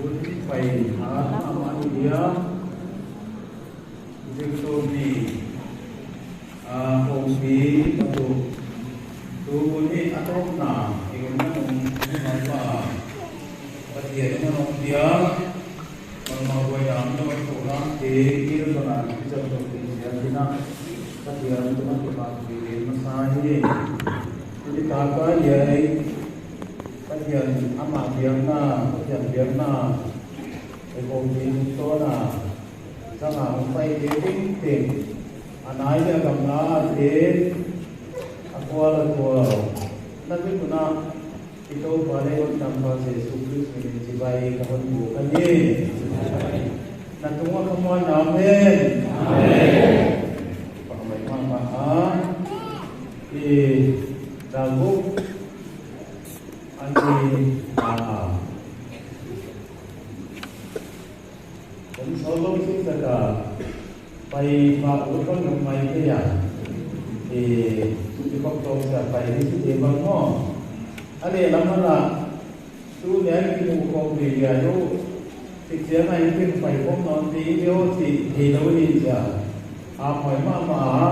Hun pai har ama ni dia zirtawpni a kawngpi patu tu hun hi a tawp na i hun na nung mumal pa Pathian in a nawm dia Malma huai lam na mai tawh lam te kil zawnah an ti chak tawh tih zia thin a Pathian chu a ti vang pui ve hmasa hi chuti ta ka iai Pathian amah biakna Pathian biakna Eho ti hung tawn a, zangah hung pai te ding ting, a nai leh a kam la a the, a kual a kual. Na chu tunah i to pa leh hawn tam pa Jesu Christ min in chibai ka hawn buk a ni. Na tung a khamuan Amen. Pak mai ma ma a i dal buk a ni a. Kan sawi lo chu taka pai pa u thawn lung mai thei a, i chuti khawp tawk sia pai hi chu thei bang maw? A lehlam a lah chu nen ki hmuh khawp ri ria chu chikchiang a in rin pai pawm nawn ti i aw chi thei lo hi chia a hmuai mah mah a,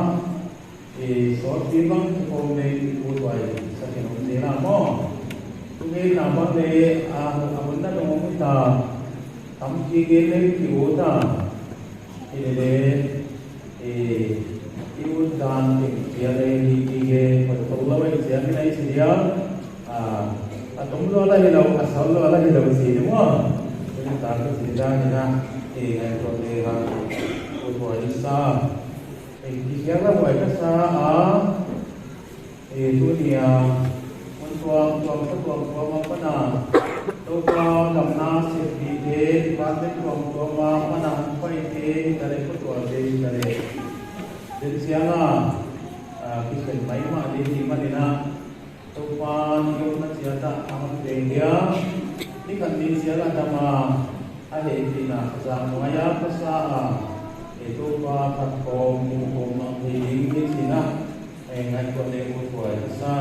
I sawt pi bang chu kawm nei i pu tuai sakin awm zel a maw? Tunge na bang le a a hun na lung awm ta tam ki ge le ki u ta i le le i i un dan ting chia le hi ki ge phot to lo ai chia min ai chi dia a a tum lo la hi lo a sal lo la hi lo chi ni maw? Tunge ta ka chi da ni na i ngai to le ha u tuai sa. Engti hian a buai nasa a, e tu nia, hmun tuam tuam khaw tuam tuam a pan a, topa damna sep tih te, department tuam tuam a pan a, hmun pai te, tare khaw tual te hi tare den chiang a, kisen mai mah leh ni hman ina topa ni awmna chiata a hawn ve hian ni khat ni chial a dam a. A heh tihna zah hnuaia hmasa a etupa khat kawm hmuh kawm ang thei ding hi thin a, heng ngaihtuah leh u thuai hmasa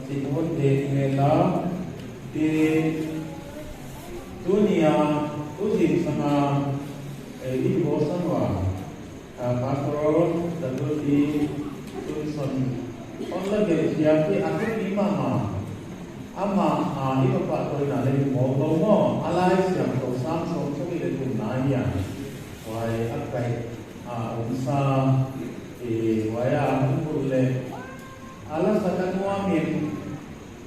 chit hawn thei hmel a ti tu nia u zing sanga i haw sanwa Pastor WT Johnson on la deuh thiam hi a hre mi mah mah. Amah a i fapa tawina le hi maw lo maw? A lai siam to sang sawm chawmi le tum na hian huai a kaih a awm sa i huai a hung burh le a la sak a nuamin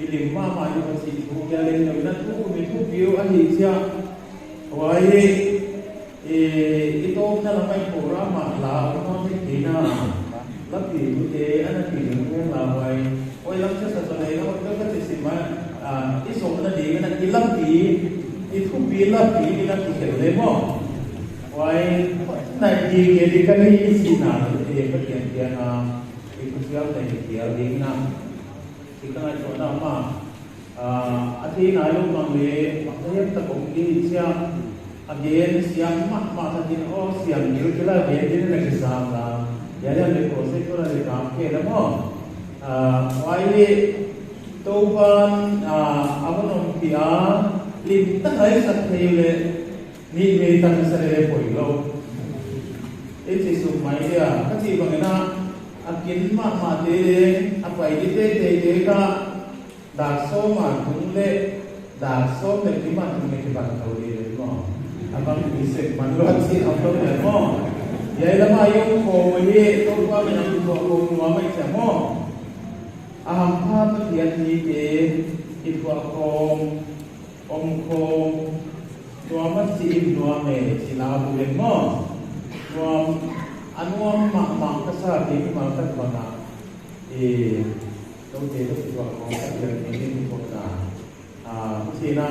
i lim mah mah i va chih thu kia leng lo in a thu kum i thu piu a hi chiah huai hi I i tawpna lam a inpawh ramah la awm nawn thei thei na, la pi tu te an a ti reng reng la huai awi lam che sa chawlei la hawt ka ti sim a, i zawhna ding in a ti la pi, i thu pi la pi i la ti khelh ve maw? Huai naih ti nge di ka ni i si na lo te ka tiang tiang a, i thu thiam nei ti thial ding na ti ka ngaihtuah na ma. A thei ngai lo mang le a hliam tak awm ki hi chiah a gen siam mah mah khatin aw siam ngil kila gen din in a ki zam la ya lian le ko se tura le kam ke la maw wai hi to ban a van awm khi a lim tak ai sak thei le ni me tan sa le poi lo e chi suk mai dia ka chi bangena a kin mah mah te a pai di te te te ka Dar sawma tung leh dar sawm leh kima tung leh khi ban tho di le maw? A bang pui sek man lo chi awm lo le maw? Yai lama yong khaw hi tawpa min ang thuah khaw nuam ai chia maw? A ham pha Pathian ni te i thuah khawm awm khawm nuam a chi in nuam e chi la bu le maw? Nuam a nuam mah mah ka sa ti mi mal kat bangah i Zote ka chhuah kawng ka tir thei ding ni bawk ta. A china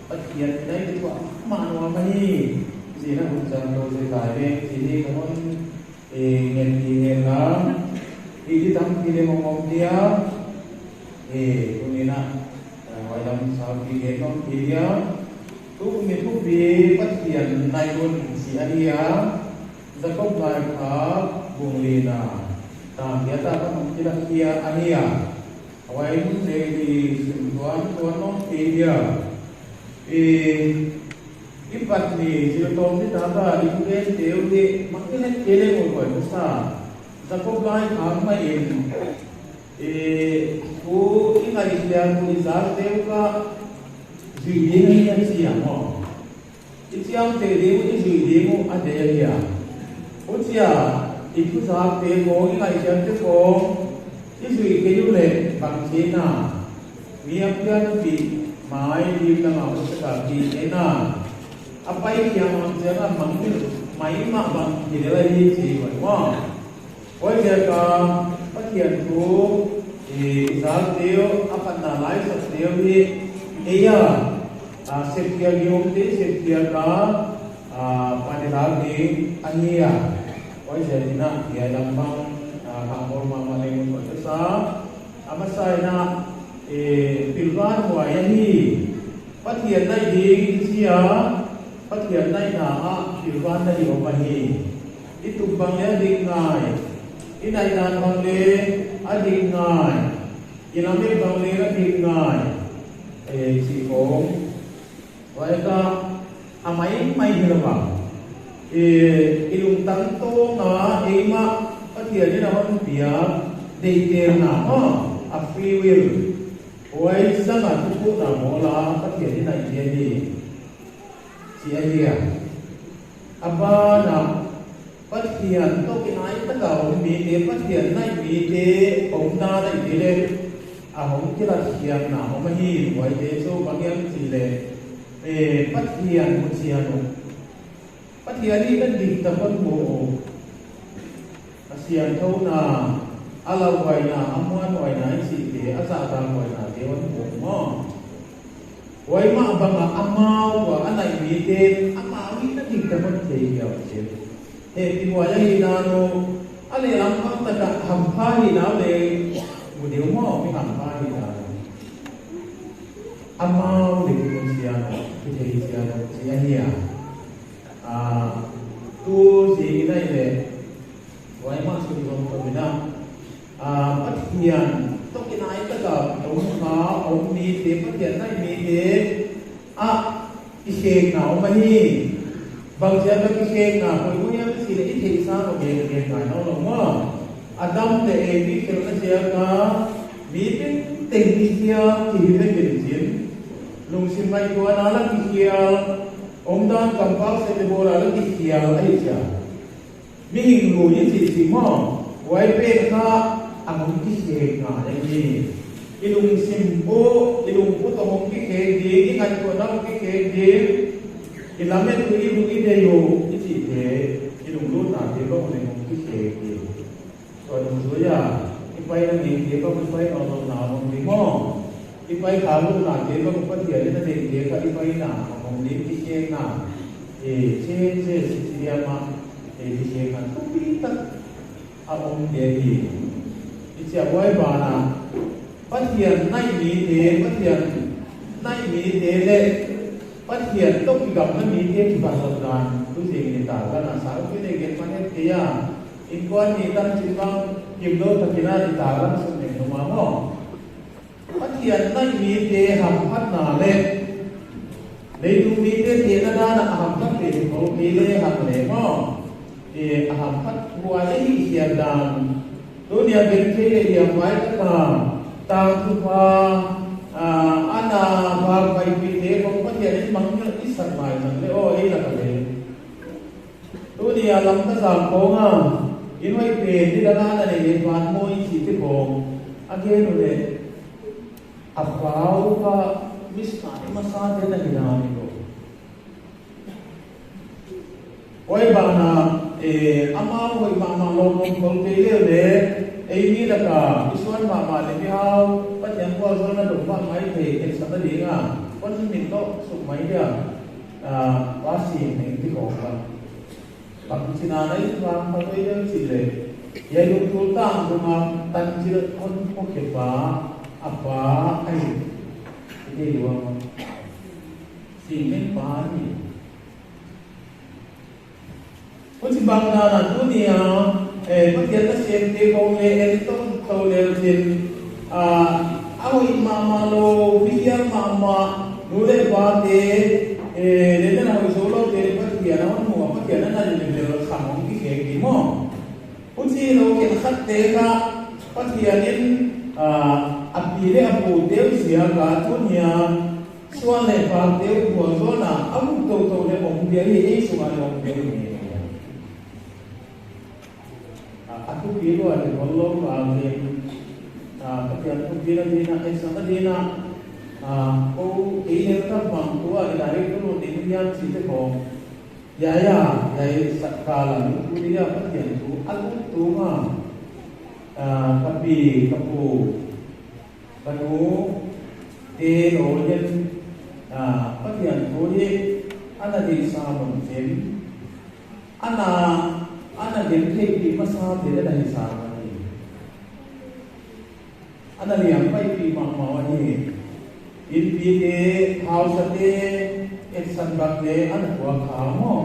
Pathian nai ka chhuah mah nuam a hi. China hun chan lo ze kai ve chi hi ka hon e ngen ti ngen la. I ti tam ti le mong mong tia e tunina wai lam sa pi ngen mong ti tia tu mi thu pi Pathian nai hun si a hi a. Jakob lai kha Bunglina tan hiat a kan awm thil a hria a nia. Hawaii hmun nei hi sim tuan tuan awm thei nia. I. I patni zirtawm ni ta ka i thugen teu hi makilek kele ngawih ngawih hmasa Jakob lai khang maiin i thu i ngaihhliar ku i zar teu ka zui ding hi a chiang aw. I chiang te ding i zui ding u a de hiya. U chia i thu zar te kawng i ngaihhliar te kawng i zui keiu le bang chin a. Mi a pian tih mai lim lama u se ka ti en a, a pai thiam ang chiang a mang mai mah bang ti del a hi chi mai maw. Hawi zel ka Pathian thu i zal tiu a panna lai sak tiu hi ei a, sep thial ni awm te sep thial ka pani ral ding a ni a, hawi zel ina hiai lam bang hang hawr mah mah leng un hawi nasa. A hmasaina e Pilvan huai a hi Pathian naih ding i chia, Pathian naih hna ah Pilvan na i awm a hi. I tum bang le a ding ngai, i naih dan bang le a ding ngai, i lam ek bang le a ding ngai e chi awm. Huai ka a mai mai hi lo vang. I i lungtam tawng a eimah Pathian in a hawn piak deiter na maw a free will huai zang a thu na maw la Pathian in a i ni chi a hia. A ban a Pathian tawk in ai tak a awm mi te Pathian naih mi te awm dan a i ti le a hawng thil a thiam na awm a hi huai te chu bangiang chi le e Pathian mu chian u. Pathian hi kan dik tak a hmu u. A siam tho na, a lo huai na, a muan huai na i chih te, a zah dan huai na te an hmu maw? Huai mah bang ah a mau kua a naih mi te a mau hi na dik tak an thei hiau che. He ti huai a hi na nu, a lehlam pang tak ah ham pha hi nau le mu deuh maw mi ham pha hi na nu. A mau le ki mun chiang a, ki thei chiang a chi a nia. A tu zing in a i le huai mah chhun zawm tawp in a. A Pathian tawk in ai tak a awm kha awm mi te Pathian naih mi te a ki hreng na awm a hi. Bang chiang ka ki hreng na hawi hawi a si le i theih sang awm em em ngai no lo maw. A dam le ei mi khelh na chiang ka Mi tin ting ti hial ti hi vek in zin. Lungsim ngaihtuahna la ti hial, awmdan tlangval sete bawla la ti hial a hi chia. Mi hing lu i chi chi maw? Uai pek kha a hmung ti khek nga em ni? I lungsim pu, i lungput a hmung ti khek ding, i ngaihtuahna hmung ti khek ding, i lam en tu i lung i nei u i chi the, i lunglut na te bawk nei hmung ti khek ding. Chuan um zui a, i pai na ngei te ka pai no no na awm ni maw? I pai kha lu na te ka Pathian in a neih te kha i pai na awm ni ti hleng na e chen che si thiam a e ti hleng na thupi tak a awm te a ni. I chiah buai ban a Pathian naih mi te Pathian naih mi te leh Pathian tawk i gam na mi te ki van lo dan tu zing ni ta kan a sang pui nei gen man het thei a. Inkuan nih tan chin bang kim lo takin a i tarlang sum eng hlum ang aw. Pathian naih mi te ham phat na le leitung mi te tehna dan ah a ham phat ve tho kei le ham le maw i a ham phat huai a hi hian dan tunia ben thei le hiam vai ka ta tang thu pha a na var vai pi te kong Pathian in mang i sak mai zang le aw ei la ka le. Tunia lam ka zam kawng a, in hawi pen ni dang a na nei leh van mawi chi te kawng a ke nu leh a vau ka miss na i hmasa te na hi na ni lo. Hawi ban a e a mau hawi mah mah lawm lawm khawl kei leu le ei mi laka i suan mah mah le mi hau Pathian khual zawn a dawm vak mai thei en sak a ding a, pawn min tawh suk mai hian. Pasin eng ti awk a, Pangchina nei vang pa tui deuh chi le Yai lung tul tang dung a tan chil hawn khaw khe pa a pa ai ti thei lu ang si meng pa ni. Pu chi bang dan a tu nia e Pathian na siam te kong le en tawng tho lel thin a a hawi mah mah lo mi hial mah mah nu le pa te e le nan hawi zo maw? U chi lo ken khat te kha Pathianin a pi leh a pu teu zia ka chu nia sual leh vang teu bual zawn ah a muk to to leh awm bia hi ei chungah leh awm bia hi ngei ngei a. A thupi rual leh hawl lo vangin Pathian thupi na dina exam a dina ko ei leh tak vang tu a direct tu lut in hian chi te kawng Yaya yai sakala lung tu nia Pathian thu a lut tu nga ka pi ka pu ka nu te lo hian Pathian thu hi a na dih sa rawn chem. A na a na dem thei tih hmasa te na hi sang a ni. A na liam paih tih mah mah a ni. In pi te, hausa te, eksan bak te a na tua kha maw?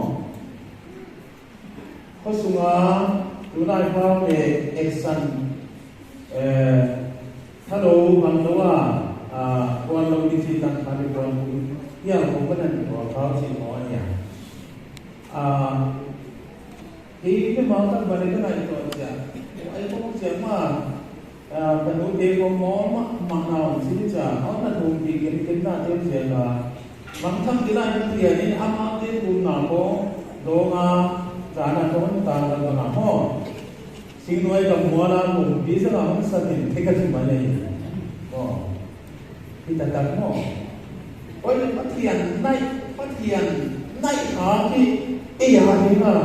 Khawchunga tunai vang leh eksan eh thalo bang lo a kuan lo ni chi tak kha ni kuan kum hial ko ka na ni tua khau chi maw a nia. A Hi ka mau tak bale ka ngaihtuah chiah ai kawng chiah ma ka nu te kawng maw mah mah nau an si ni cha hau na thum ti ken ken na teu zel a mang thang ti lai ka thian in a mau te thum na kawng dawng a zan a kawng tan la bang a maw singnuai ka mual a kum pi zanga hung sa tin the ka thi mai nei maw hi ta tak maw Oi Pathian naih Pathian naih ha khi ei ha hi nga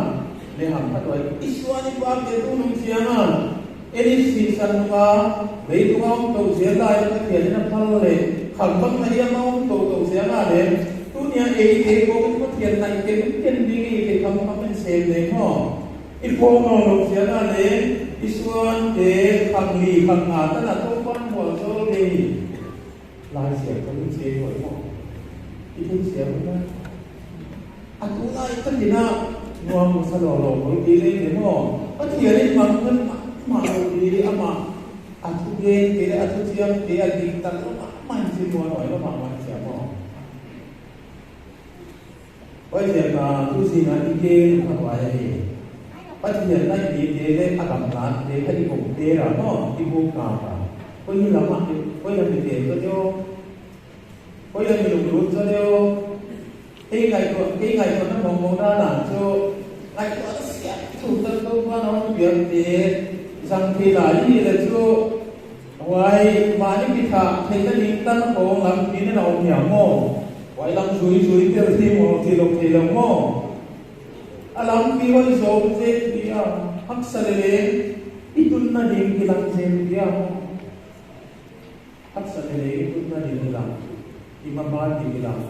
le ham khat oi Isuan i pa ke tu nung chiang a Eli si san nung a lei tung a om to zel lai Pathian in a phal le kham bang na iam a om to to chiang a le tu nia ei te ko in Pathian naih ken ken ding i te kham kham in sem nei maw I pawng lo lo chiang a le Isuan te kham li kham nga tan a to pan mual zawl nei. Lai siam ka min chei hawi maw? I thil siam hun a. A tunai ka tin a, nuam mu sa lo lo hawi ti lei te maw? Pathian in mang hun mah mah lo ti amah a thu gen te a thu chiang te a dik tak lo mah mah in thil muan hawi lo mah mah in siam maw? Pawiziaka thu zingah i ke ka hruai a ni. Pathian naih ni te leh a dam nan te kha i bawm te ra maw i buk hna ka. Pawi hi lam ah pawi lam i tel chuan eo. Pawi lam i lunglut chuan eo. Kei ngaihtuah kei ngaihtuahna mawng mawng dan ah chu ngaihtuahna siam thum tak to khan a awm pian te zang thei lai hi le chu Huai mahni pitha theihna ding tan kawng lam pin in a awm hiang maw? Huai lam zui zui tel thi maw ti lo thei lo maw? A lam pi hawi zawm zel pi a, haksa le leng i tunna ding i lang zel pi a maw? Haksa le leng i tunna ding i lang, i hmabal ding i lang.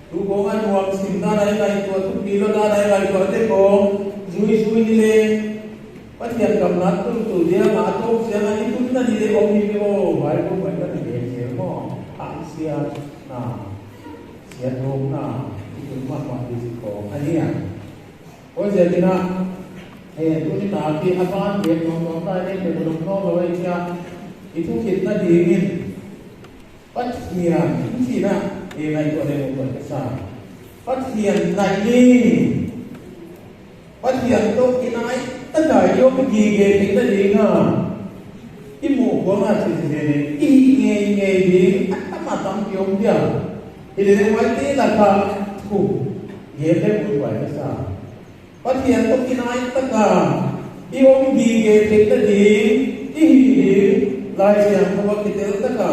Tu kawng a nuam chim dan ai ngaihtuah thu pi lo dan ai ngaihtuah te kawng zui zui ni leng Pathian kam nan tum tu diang ah a tlawm chiang a i tun na ni le awm hi mi aw Bible mai ka ti ve zel maw ah sia na sia tlawm na i tun mah mah ti chi kawng a nia Awi zel tin a he tu ni ta khi a ban ve tlawm tlawm lai le pe bulung tlawm lo ei chia i thu khit na ding in Pathian in na e ngaihtuah le mu ka sa Pathian naih ni Pathian tawk i nai ta dai yo ka gi ge thei na ding a i hmuh huang a chi chi ne i ngei ngei ding a tam a tam pi awm dia i le uai te la kha thu ge le bu uai na sa Pathian tawk i nai ta ka i awm gi ge thei na ding i hi ding lai siang khaw ki tel ta ka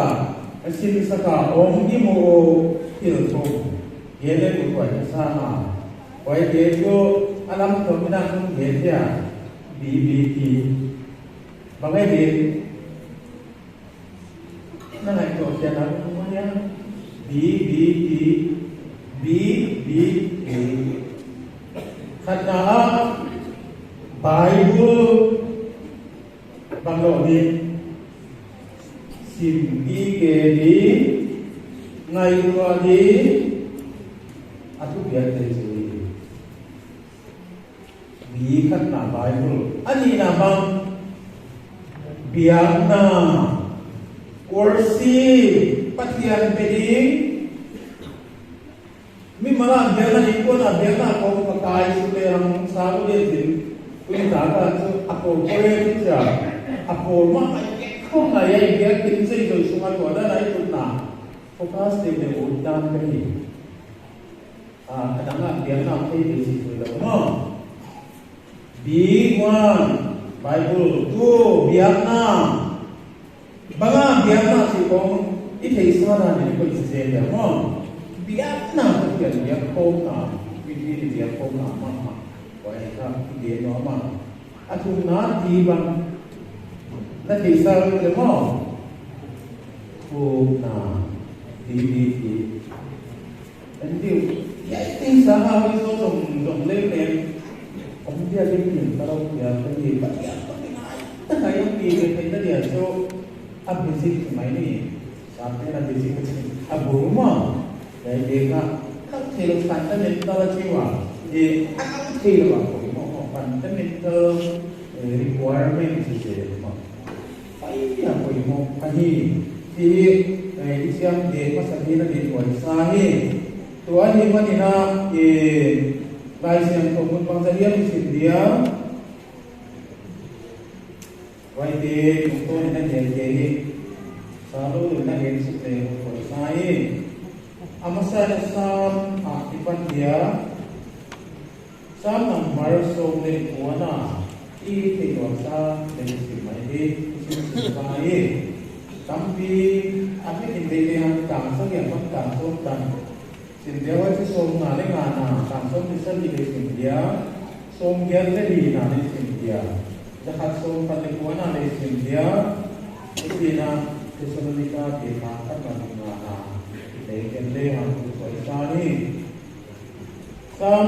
sim saka awm i mu thil thum ge le bu uai na sa a Huai te chu a lam thawm in a hnung ve chiah BBT Bangai din na ngaihtuah khian a hnung a nia BBT BBT Khatna ah Bible banglo din sim i ke di ngaihtuah di A thu vialte cu mi khatnak Bible a nihnak bang biaknak, worship, Pathian be ding, mi mal ah biaknak inn kuan ah biaknak kong ka kai su le rang sa u le zin. Tui ta ta chu a corporate cha a pawl ma ai không này ai biết kinh dây rồi xuống ăn của đó này tụt nà focus để để ổn dan cái gì à cái đó là tiếng nào thấy thì gì rồi đâu mà B one Bible two Vietnam banga Vietnam chỉ có ít thấy sao là những cái gì đấy mà Vietnam cái tiền Việt không nào vì vì Việt không nào mà mà vậy là cái nó mà à chúng nó thì bằng nó thì sao được không phụ na đi đi đi anh tiêu vậy tin sao mà cái số đồng đồng lên lên ông kia cái tiền tao đâu kìa cái gì bắt kia có cái này tất cả những gì cái thấy nó đều số áp basic máy này sao thế là basic cái à bố mà đấy để cả các thầy lục fundamental chi hòa thì các thầy là bảo của fundamental requirement gì gì mà phải là của một cái gì thì cái xem để có sẵn là để tuổi xa hi tuổi thì mà thì na thì lại xem không muốn bằng giấy thì xin dia vậy thì chúng tôi nên dạy dạy sao lúc thì nó hiện sự để tuổi xa hi amasa sam akipan dia sam number so le kuana i thì tuổi xa để xin mấy đi xin sai tampi ate hindi han tang sa yang bang tang som tan sin dia wa chi som na le nga na tang som ni sa li le sin dia som gel le li na le sin dia zakhat som pan le kuana le sin dia iti na Thessalonica ke ka ka na na na le ken le han ku soi sa ni sam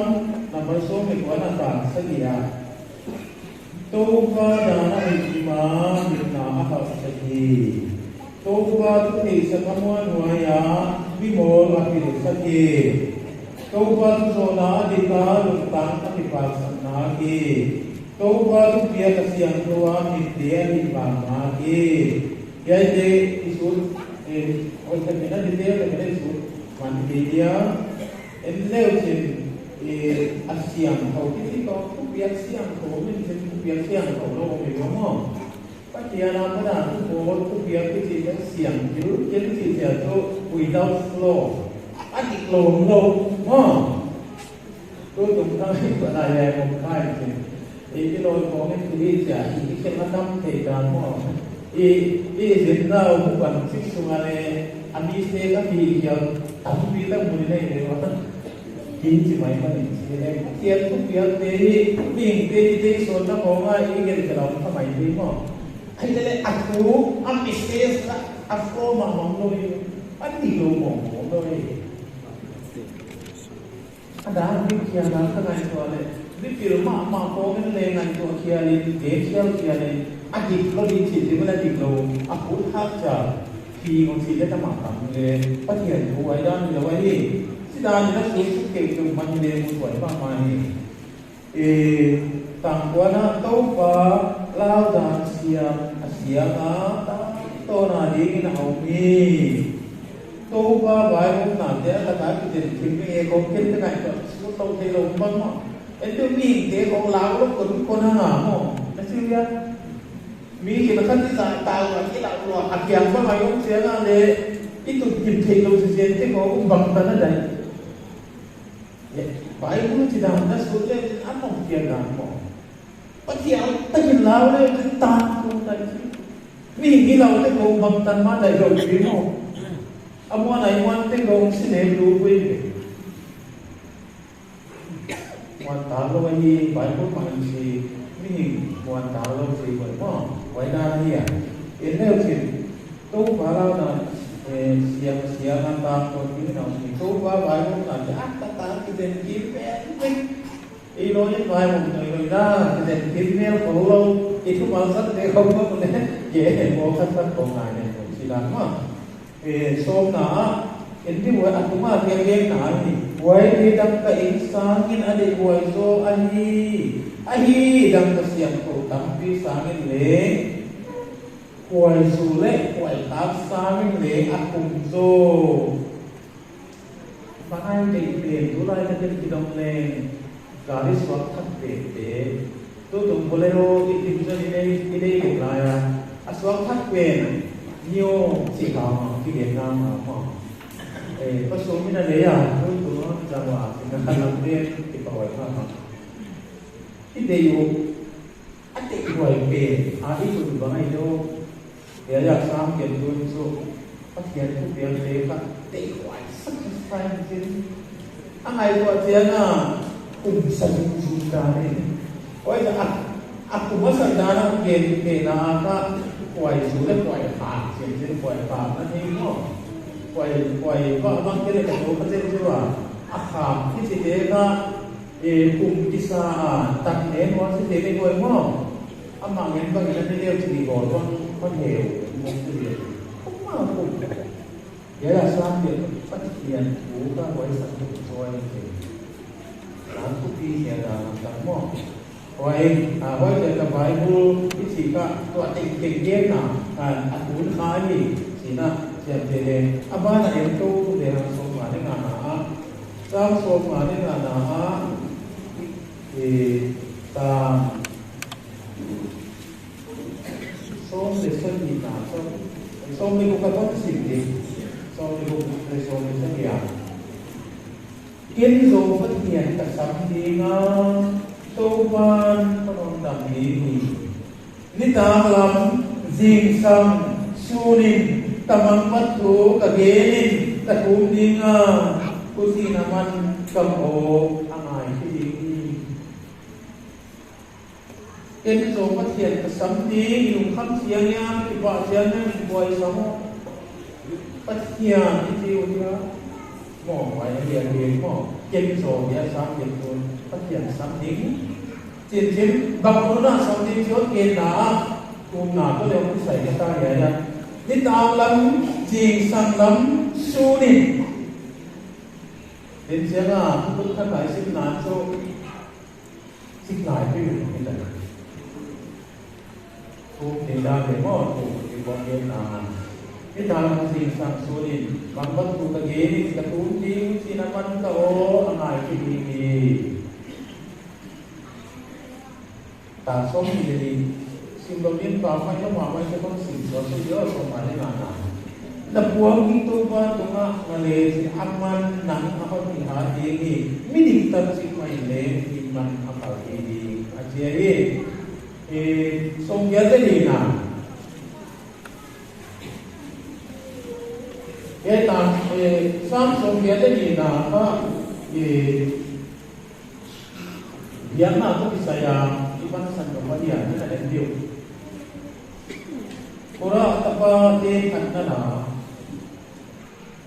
number som le kuana tang sa dia to ka da na mi ma na a ha sa ki Tô qua tu thị sa kamuan huaya vi mol a pi sa ki Tô qua tu so na di ka lung tang a pi pa sa na ki Tô qua tu pia ka siang tua mi tia ni ba ma ki Yai de isul e oi sa mena di te la mena isul man ti dia en leu chin e a siang thau ki ti ko tu pia siang tho min chin tu pia siang tho lo mi mo Patiana pada tu bol tu biar tu chỉ có xiềng chứ chứ chỉ sẽ tu without flow anh lồm lồm mà tôi cũng thấy gọi là về một cái thì ý cái lối có cái thứ sẽ ý cái nó năm thì là mà ý ý diễn ra một phần xích xuống này anh đi xe các vị giờ tắm vi là mùi này để mà kín chỉ mấy mà chỉ em tiền cũng biết thế mình thế thế số nó có ngay ý cái cái đó không phải thế mà hay là aku ambisius aku mau lôi anh đi đâu mong lôi ada ni kia na ka ngai to le ni pil ma ma ko ngin le ngai to kia li ge kia kia le a dik lo di chi ti ma dik lo a pu thak cha khi ngon chi le ta ma tam le pa thian thu ai dan lo ai ni si dan na su su ke tu man le mu tuai ma ma ni e tang kwa na to pa lao dan siam a siam a ta to na ding na hau mi tô ba bài hôm nào thế là ta cái tiền thì mình có kiến cái này có số tàu thì lồng băng mà em tôi mình thế có lão lúc còn con hàng mà nó chưa biết mi thì nó khăn đi giải tao là cái lão lo hạt kiềm có mày ông sẽ là để ít tụt kịp thì lồng gì thế có cũng bằng tận ở đây phải cũng chỉ làm nó xuống lên ăn một tiền làm mà bắt chẹo ta nhìn lão lên ta không đây mi cái lão thế cũng bằng tận mà đầy rồi chứ không ông này ngoan thế cũng xin em đủ quý ngoan ta lo cái gì phải có mà gì mi ngoan ta lo gì vậy mà vậy na hi à đến nếu thì tu phá lao là xiang xiang an ta còn cái nào thì tu phá bài cũng là ác ta ta cái tên kiếm bé ý nói những bài một người người ra cái tên kiếm mèo khổ lâu thì thu vào sách thì không có một dễ vô khách khách còn lại này cũng chỉ là mà som na hindi wa atuma tiang game na ni wai ni dang ka insangin adi wai so ahi ahi dang ka siang ko tampi sangin le wai su le wai tap sangin le akum zo pangai te te tu lai ta ken kidong le gari swak khat te te Tu tum bolero i tim chuan i lei i lei leh lai a, a suang khat pen nio chi hau ang ki len na ang ang maw? E pasum in a lei a, tu tum a zam a ti na kha lam te ti pa uai kha ang. I bei u a teh huai pen a i kut bang a i do he a sang ken tun chu Pathian thu piang te kha teh huai sak sai ang chin. A ngaihtuah chiang a, kum sa zum zum dan in huai a a kum a sat dan a ken ken a kha huai zu le huai ha chian chin huai ha na thei maw huai huai va bang te le ka tho kha chen chu a a kham khi chi te kha e kum ti sa a tak nen huan si thei le huai maw a mang en bang in a ni deuh chi ni gawr bang khawn heu mawng chu lian khum ma kum. Yaya Sanglian Pathian thu ka huaisak tuk chuai a ti. An thupi hian a han tak maw? Huai a huai leh ka Bible i chih ka tuah teng teng ken na a tun kha a ni sin a siam thei le a ban a en to thu ve hang sawm nga le nga na a chang sawm nga le nga na a i tang 12 na 16 ka ton sim ti 16 le 17 Ken zo Pathian ka sam dinga toban ka rawn dam ni ni ni tang lam zing sam sunin ka mang mat thu ka gelin ka thum dinga kusin a man kam aw a ngai khi ding ni. Ken zawng Pathian ka sam ti i lungkham chiang ia mi pah chiang ia min buai sa maw Pathian i ti u tia maw vai a lian lian maw ken zawng ia sam ken tun Pathian sam ding chin chin bang nun ah sam ding chuan ken na ah kum na to leh hun sai ka ta ia ia ni tang lam ching sang lam sun in tin chiang a thuput kha kai sim nan chu Signai pi ni ta Thu ni da le maw thu ni bawk hian na Ni ta lam zing sang sun in bang bat thu ka gen in ka tum ding chin a man ka aw a ngai khi ding ni Ta som ni le ni sim lo in pa mai lo ma mai se kon sim so se yo so ma le na na Na puang hi to ba tunga nga le si aman nang a hon ni ha ding ni mi dik tak si mai le mi man a kal ti ding a chia hi e song ya te ni na he ta e sam song ya te ni na ka e biang na ko bisaya iban san ko pa dia ni na endiu Kora tapa te khat na la.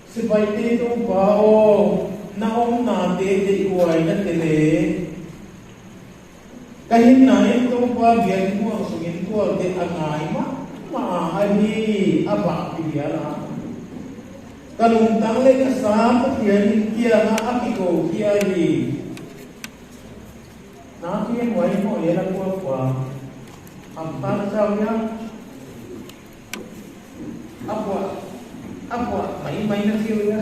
Sipai te tu pa aw na awm na te te i uai na te le. Ka him na in tu pa bian huang sung in tual te a ngai mah mah a hi a bah ti bial a. Ka lungtang le ka sam Pathian in tiang ah a ki ko khi a hi. Na ki muai maw le la kua kua am tan chau nia a phuah a phuah mai mai na thiu nia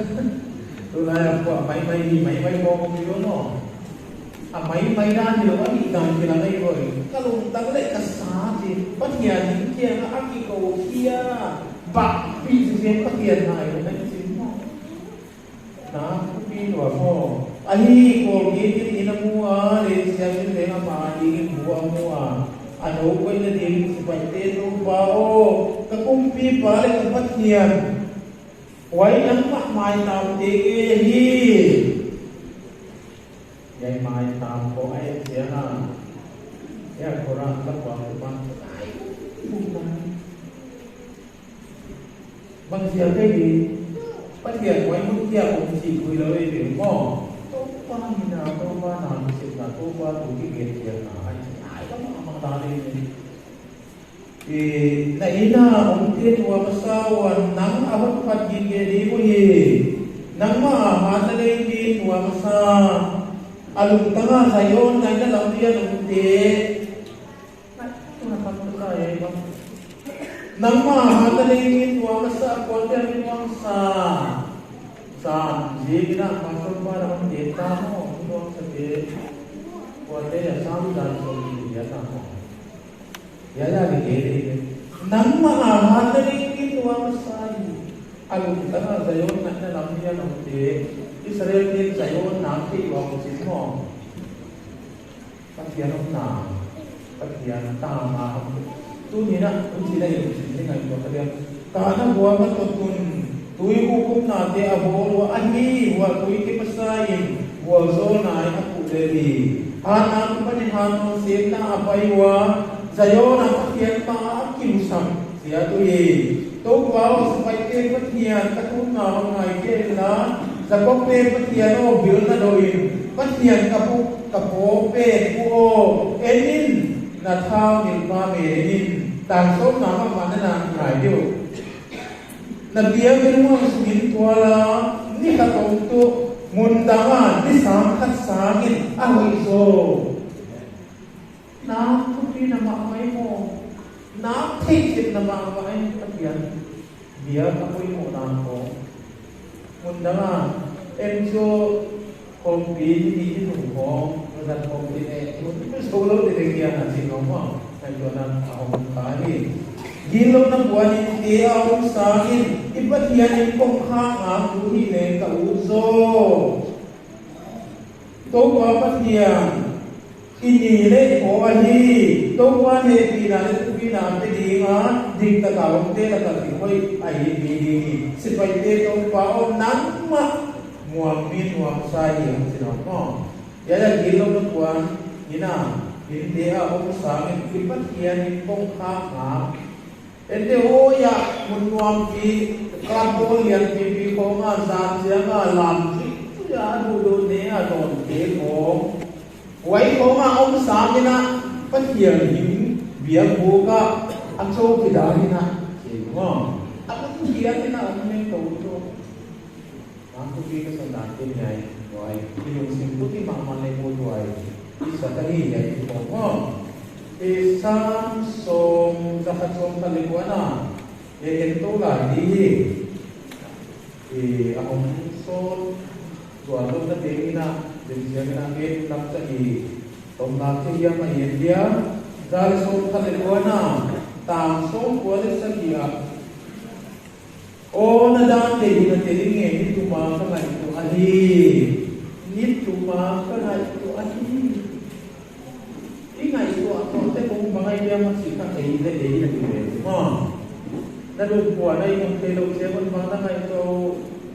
tunlai a phuah mai mai hi mai mai bawk awm ilo maw a mai mai na ni lo a nih dan khi la ngei hawi ka lung tak leh ka sa chi Pathian in khiang a a ki ko khia bak pi chi chen Pathian ngai lo na chi maw. Na khupi nuam aw. A hi kawl ki tin in a mu a, len siam in leng a ma ding in bu a mu a, a no pawh in a ding sipai te nu pa aw, ka kumpi pa le ka Pathian huai nangmah mai tam te ke hi yai mai tam pawh a en chiang a, ya Quran ka puang te pan ai bum nai. Bang zial te hi Pathian hmuai hmun tiang awm chi pui lo ei ve maw? Topa hi na topa na mi sep na topa tu hi gen zial na ai chi ai ka mah mang ta le ni. I na ina awm te tua ka sawan nang a hot phat gi ke di mu hi nang ma a ha na lei ti tua ka sa alung tanga zayon na ina lam rian awm te. Nangmah ha na lei in tuang a sa kual te in tuang sa zan zing ina pastor pa la kan te ta mo tuang sa te kual te ya sam zan som ni ya ta mo. Ya ya ni ke le nangma a han na ring in nuam sai alung tanga Zion na na lam hian awm te Israel ten Zion nam thei lo ang chin maw Pathian awm na Pathian ta nga awm te tu ni na un chi na in chin te ngai to ka ria ka na huam a to tun tui hu kum na te a bol wa a hi wa tui te pasai in bual zawl nai a phu le ni han na tu panin han non sem na a pai wa Zion a Pathian pa a kim sak sia tui to pau sipai te Pathian ka tum na awm ngai ke la Jakob te Pathian aw bil na do in Pathian ka pu ka paw pe pu aw enin na thau nil pa me enin tang sawm na ma ma na na ngai deuh Na bia miruang sungin tuala ni khat a um tu hmun dang ah ni 30 sang in a hoih zaw. Na thupi na mah mai maw? Na theihcet na mah mai? Pathian bia ka pawimawh na kong hmun dang ah em cu kawmpi ni ni ni thum kong zat kawmpi ne so lo ti ding tiang a si ko maw? Ngaihtuahnak a um ka hi. Dil lo na puan in te a um sang in i Pathian in kong kha nga tu hi le ka u zaw. To pa Pathian i ni le aw a hi to pa ne pi na le tu pi na te ding a dik tak a um te la ka ti hoi a hi bi ding i sipai te to pa aw nangmah muang mi nuam sai hi ang si lo maw? Ya ya dil lo na puan in a in te a um sang in i Pathian in kong kha nga ente hawi ah hmun nuam pi club ball lian pi pi khawng a zan chiang a lam chuih chuih a a duh duh ne a dawn te khawng huai khawng a um sang in a Pathian him bia buk a a cho ki dar in a ti maw a um hian in a um meng ko chu. Mangkupi ka sa dan tin ngai tuai i lungsim put i mah man le mu tuai i sa ka hi ngai i thawng maw i sam sawm zakhat sawm khat le kua na e en to lai ti hi i a hong sawn tuan lo na te ina den siang ina ke lam cha i tom nak che hiam a yen dia za le sawm khat le kua na tang sawm kua le sa ki a Aw, na dan te hi na tel i nge ni tuma ka ngaihtuah a hi. Ni tuma ka ngaihtuah a hi. I ngaihtuah tawh te kawng bangai biang a si kha ei le ei na ti ve chu maw? Na lungpua na i hmun thei lo che hmun bang na ngaihtuah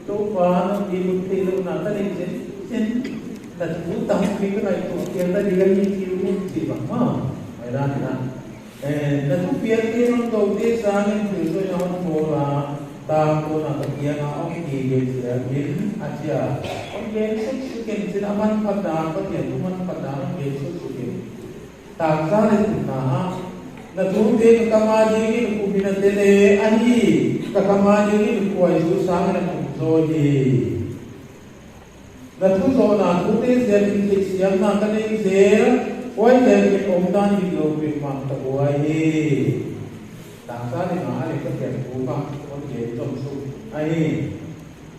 to pa na i hmun thei lo na ka nei zen zen na thu tam pi ka ngaihtuah tiang na dil a hi thil hun chi bang maw? Mai la ti na. Na thupiak te rawn do te sangin thil sawi a hawn pawl a, tang tawnah ka kiangah awm ti ve chiah in a chia. Awm ven suk sukin chin a man phat dan Pathian thu man phat dan awm ven suk sukin tang za le thum na ah na thu te ka kama dingin kumin a tel e a hi ka kama dingin khuai zu sangin a kum zawi hi. Na thu zawhna thu te zel in theih siamna ka nei zel, huai zel in awm dan dik lo pek vang ka buai hi. Tangsa ni nga a leh ka thiam thu kha rawn vel zawm suh a hi.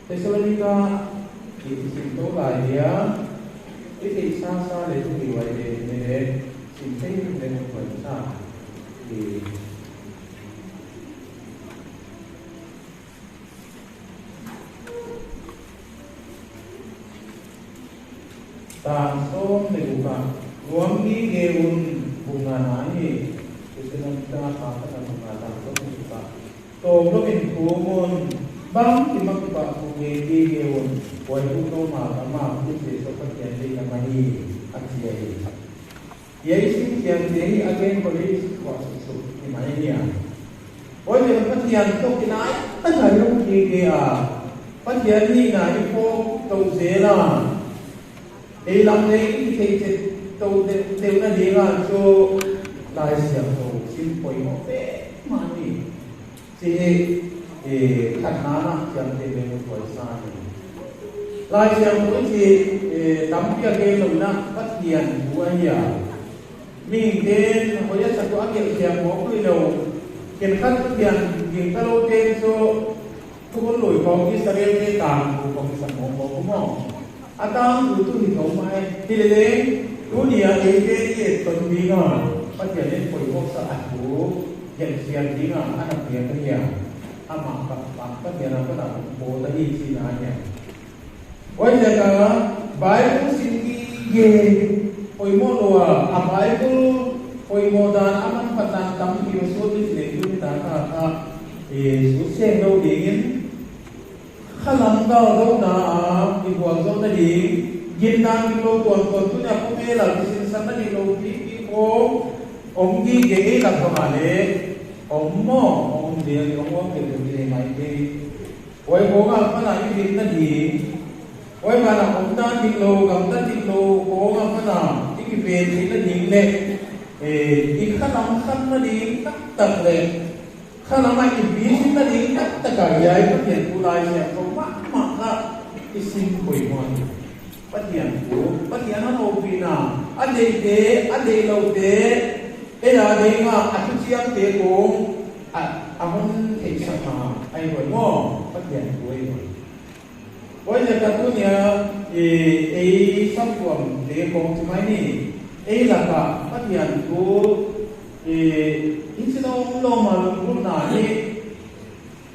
Thessalonica tih chi sim to lai nia, i theih sa sa leh chu ti uai ve ni le, sim thei rim leh rawn buai sa ti. Tang sawm le uk ah ruam ni ge un bunga na hi Thessalonica pa khat ah bunga tang sawm le uk ah tawm lo in thu mun bang ti mak pa thu ge ti ge un huai tu to ma ka ma ku che so Pathian te ka ma hi a chia hi. Yei sim thiam te hi again college khuah suk suk ni mai nia. Oi le Pathian tok in ai ta ngai lo khi ge a Pathian ni na i phok to zela ei lam nei i thei che to de deu na dinga chu lai siam to sim poi mo fe ma ni chi e khat na na thiam te be mo poi sa ni lai siam pui chi tam pia ge lo na Pathian bu a ya mi ten hoya sa tu akel thiam mo pui lo ken khat Pathian ging ta lo ten chu thu bon loi kong Israel te tang bu kong sa mo mo ko mo atang tu tu hi tho mai ti le le tu nia e te ni ton bi nga Pathianin pawimawh sa a thu gensiam dingah a na piak a nia. Amah ka Pathianah ka dah pawl a hi chin a nia. Waizeka Bible sin ki ge pawimawh lo a, a Bible pawimawh dan a man phat dan tam ti o sual mi chi tu ni ta kha kha e su seng lo dingin kha lam dal do na a i bual zo na ding gin dan dik lo tuan tuan tu nia khawvel a ti sin san na dik lo pi pi kho om gi ge ei la thawng ah le om maw om zel i om om ke tu ni mai te. Huaihawngah hmanah i dinna ding, Huaivanah awm dan dik lo, gam dan dik lo kawngah hmanah i ki ven theihna ding leh i kha lam khanna ding tak tak leh kha lama i bizinna ding tak takah iai Pathian thu lai siam tho mah mah kha i sim pawimawh a ni. Pathian thu, Pathian a ropina, a deih te, a deih lo te, ei a deinga a thu chiang te kawng, A a hun theih sak hna a i ruai maw? Pathian thu a i ruai. Pawi le ka tu nia i ei samtuam te kawng chu mai ni. Ei lakah Pathian thu i in sin awm lo ma lungrul hna hi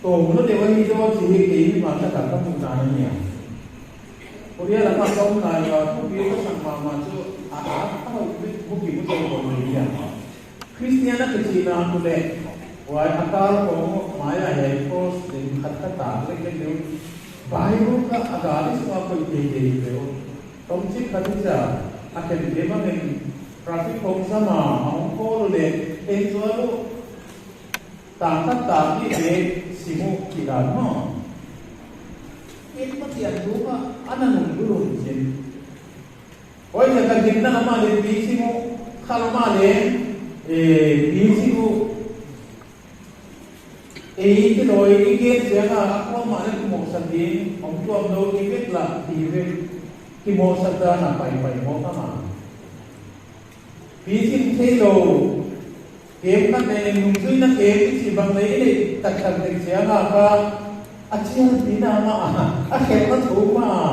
tawm lo deuh a hi dawn chi hi kei mi mah takah ka hmuh dan a nia. Korea lama ka awm lai a thu pi ka sang mah mah chu a a a ho bu ki bu zo ko mai nia. Kristiana ke chi na ku le uai a kar kawng hmaiah he cross lem khat kha tar lek lek deuh Bible kha a gari chungah pawih thei thei ve u. Tawng chik khat hi cha a ken ve bangin traffic kawng zama a awm khawl u le eng zual u tar khat tar tih ve simu tih dan maw? Tin Pathian thu kha a na nung lulum chin. Hawi le ka hlimna lamah leh pi chim u, kha lamah leh pi chim u. Ei ti lawi i gen chiang a, a khuang mah le ki mawh sat ding, awm tuam lo ti vek la ti vek, ki mawh sat dan a pai pai mawh ka mah. Pi chim thei lo, kem khat nei lung zui na kem i chi bang lei nei tak tak dek chiang a ka a chial pi na mah a, a khelh na thu mah a.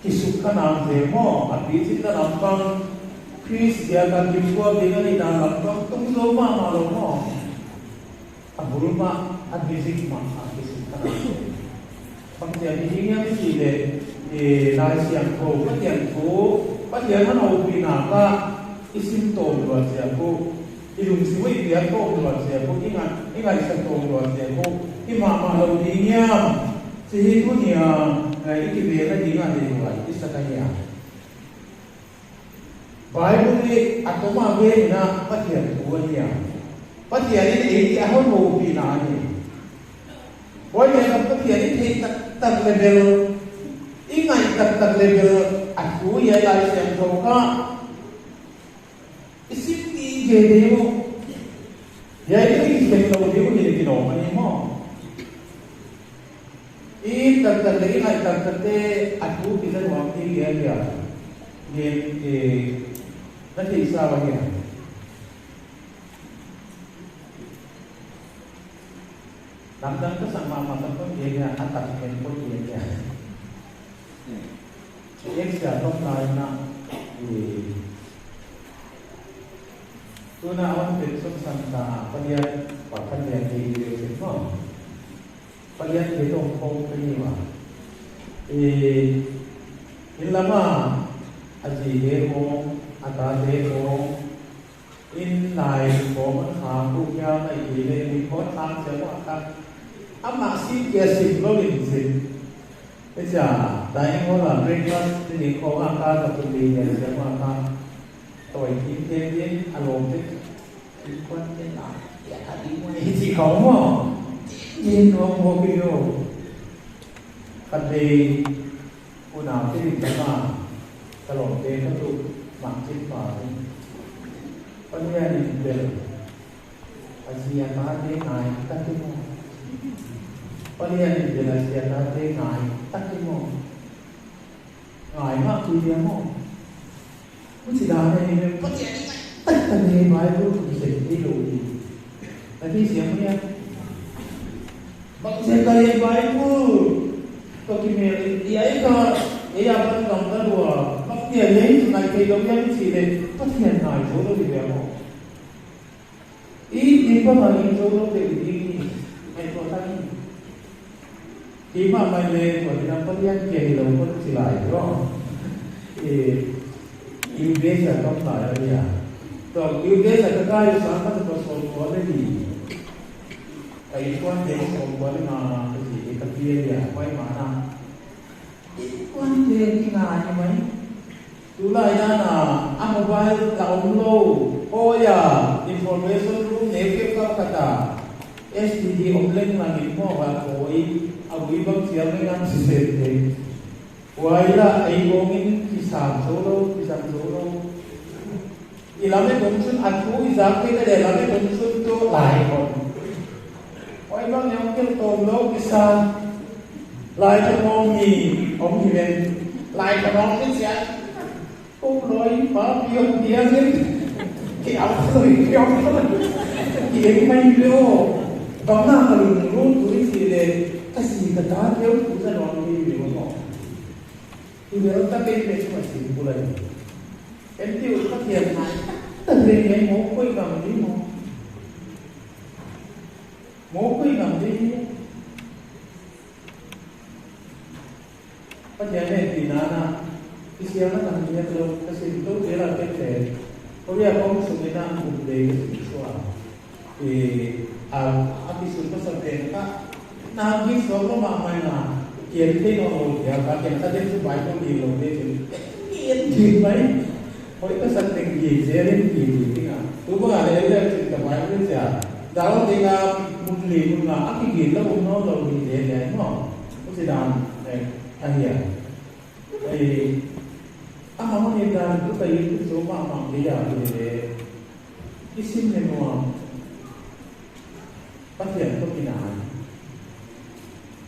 Ti suk kha nang ve maw? A pi chin na lampang Kris zia kan lim kual ding a nih dan lampang tum zo mah mah lo maw? A bul mah, a music mah a ti suk kha nang ve. Pangtiang hi hi ngiam si le i lai siang tho Pathian thu Pathian a no pi nak ah i sim tawm rua zia ku i lungsi mui pian tawm rua zia ku i ngai i ngaihsan tawm rua zia ku i mah mah lo ti ngiam Chi hi thu nia i ti ve na ding a nei ruai i sak a nia. Bible hi a tawm ah ve in a Pathian thu a nia. Pathian in ei tih a ho ho pi na a ni. Hawi leh lam Pathian i theih tak tak level, i ngaih tak tak level a thu iai lai siam tho kha i sim ti ve deuh. Iai chu i thlen lo deuh ni ti lawm a ni maw? I tak tak leh i ngaih tak tak te a thu ti na nuam ti nge a nia ngen e na theih sa a nia. Lam dang ka sang mah mah tak pawn ti a nia a tak men pawh ti a nia. Ek sia tawp lai na i tuna a awm pen sawm sam ta palian pakhat lian thei ti ve chin maw. Palian thei tawng kho ka ni ma. I in lama a zi he kawng, a ta he kawng, in lai kawng an kham bu hiam a i ti le mi khaw thlang che maw a kha amah si kia sim lo in zin. Echa dining hall ah breakfast ti ni khaw nga ka ka tum li nge che maw a kha tawi thim them in a lawm te in khuan te na ya a di mo ni chi kho maw tin nuam ho ki yo khat lei unau te rin lama ka lawm te ka tu mak chin pa in Pathian in bel a zia ta te ngai tak i maw Pathian in bel a zia ta te ngai tak i maw ngai mah tu dia maw Ku chi dan a ni ve Pathian i ngai tak tak ni Bible thu sei thei lo ni na thi siam nia Bang se ka ye Bible to ki me i ai ka e ya ban gam ka lua bang tia ye ngai thei lo ya mi chi le Pathian ngai zo lo di ve mo. banga in zo lo te i ding ni ngaihtuah ta ni. Keimah mai le chuan ina Pathian ke hi lo hawn chi lai rawh. I Iudesa kam lai a nia. Tawk Iudesa ka kai u sang ka chapa sawm kual e ni. Ka inkuan te sawm kual e ma ka ti hi ka pi a nia mai mahna. Inkuan te ki nga ni mai. Tunlai nana a mobile la awm lo Awi a information room nei kep ka pakhat a STD awm leng langin hmuak a kawi a vui bang chiang mai nang si sen te uai la ei kawngin ki sang zo lo ki zang zo lo i lam e tum chun a thu i zang thei ta le lam e tum chun chu lai awm uai bang yong kel tawm lo ki sang Lai thlamuang mi awm hi ven. Lai thlamuang hi chiah kum lawi pa pion tiangin ki au thoi pion ki eng mai le aw bang na ka lung run tui si le ka si ka ta keu thu za non hi mi mo hi vel ta ke pe chu ma si bulai em tiu ka thian nai ta le ngai mo koi ngam ni mo mo koi ngam ni. Pathian hei ti nana i sialna kan hriat lo ka sim to zel a ken le Korea kawng chungin a um lei ka sim chhuah i a a ti sun hmasa nen kha nang hi suak lo mah mai na kian thei nawn lo tia ka kian kha den chu Bible dil lo te chu kian thin mai hawi ka sat ning ki zelin ki ti ding a tu bangah le el chin ka Bible chia dal ding a mun li mun nga a ki gil la um nawn lo ni le le maw. U chi dan eng a hian hei a mang ni dan tu kai tu chu ma mang li a ni le i sim le nuam Pathian to kinan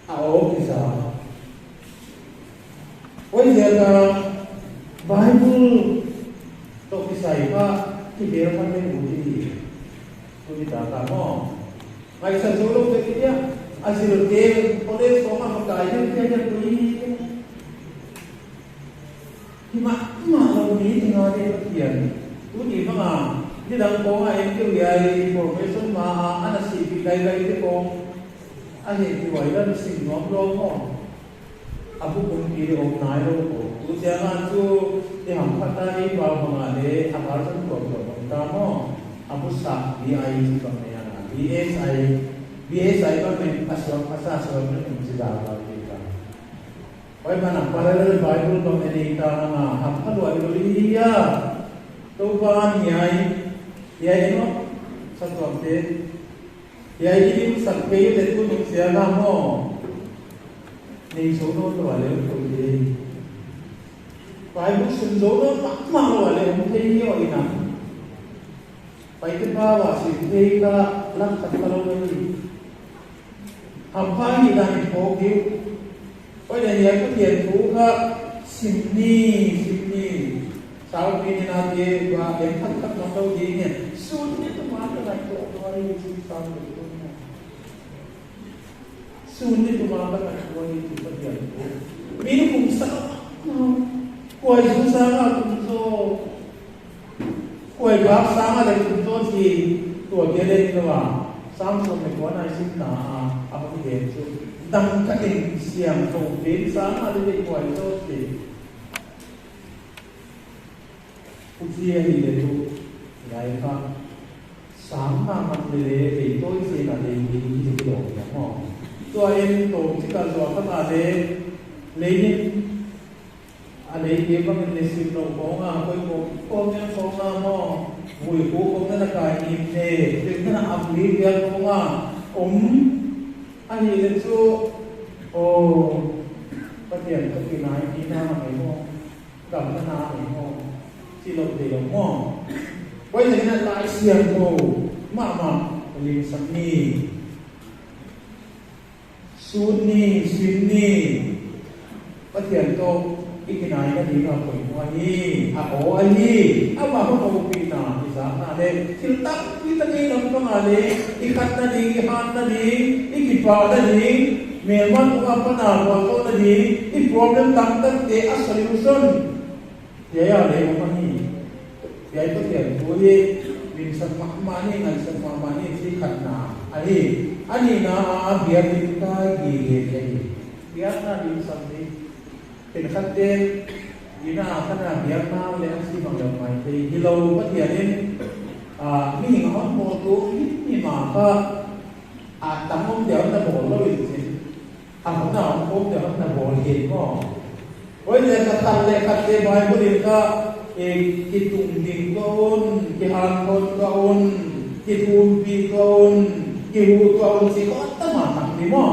a o ki sa oi zel ka Bible to ki sai ka ki bel khan le u ti tu ni ta ka mo. Ngaihsan zo lo te tia a zirtir college kawng a va kai deuh hian hian tui hi mah mah lo ni ti nga te Pathian tu ni hmanga nidang kawng a engkeu iai information ma a an a sih bik lai lai te kawng a heh ti uai lan sim nuam lo maw a bu kum ti le awm nai lo ko tu chiang a chu i ham khat a i pau hmanga le a version tuam tuam awm ta maw a bu sak BI chu bang nei a BSI BSI bang nei a suak hmasa suak na tum chi dar lo ti ta oi mana parallel bible bang nei nei ta nga ham kha lo lo li ya to ba ni ai yai no sa tuam te Yai i sak pe le tu nung sia na maw nei zo dawn lo ah le um tho thei. Bible sim zo dawn mah mah lo ah le um thei hi aw inang. Paite pa wa sim thei ka lak khat ka lo na ni. Ham pha hi dan in phawk deuh. Oi le yai Pathian thu kha sim ni sim ni. Sau pi ni na ti wa em khat khat nong lo di nge sun ni tu ma ka ngai to to ai chi sa lu tu na sun ni tu ma ka ngai to ai chi Pathian thu mi nu kum sa kuai su sa nga kum zo kuai bak sa nga le kum zo chi tua ke le ni wa Samson le kuan ai sim na a a ba ki chu dang ka eng siam tho pen sa nga le le kuai zo chi Pu Chia hi le chu ngai kha sang na man le le lei tawi che na lei hi hi chu lo ya maw chua en tawm chi ka zua kha ma le lei in a lei te bang in le sim lo kawng a koi ko kawng en kawng a maw vui ku kawng na kai nim ne rim na am li bial kawng a om a hi le chu aw Pathian ka ti nai ti na mai maw Dam na na nei maw? Chi loh thei lo maw? Puai thei na lai siam ko mah mah lim sak ni sun ni sim ni Pathian to i kinai na ding a poi hua hi a aw a hi a mah ho ko pi na i zak na le thil tampi ta ngei lam ka nga le i khat na ding i han na ding i kipa na ding melman unga pana rual to na ding i problem tam tak te a solution tiai a lei awm a ni. Tiai Pathian thu hi Min sak mah mah ni ngaih sak mah mah ni chi khat na a hi. A nih na a biakinn kai gi ge te hi. Biakna min sak hi thenkhat te ina ah khan a biakna le an si bang lo mai thei hi lo Pathianin mi hing a hawn pawl tu him ah kha a tam awm deuh an la bawl lo in chin a hawn a awm awm deuh an la bawl hin maw. Hawi lehkha khat lehkhat te Bible in kha ki tung ding ka un, ki han thawn ka un, ki thum pi ka un, ki hu ka un chi ka tam ah tak ni maw.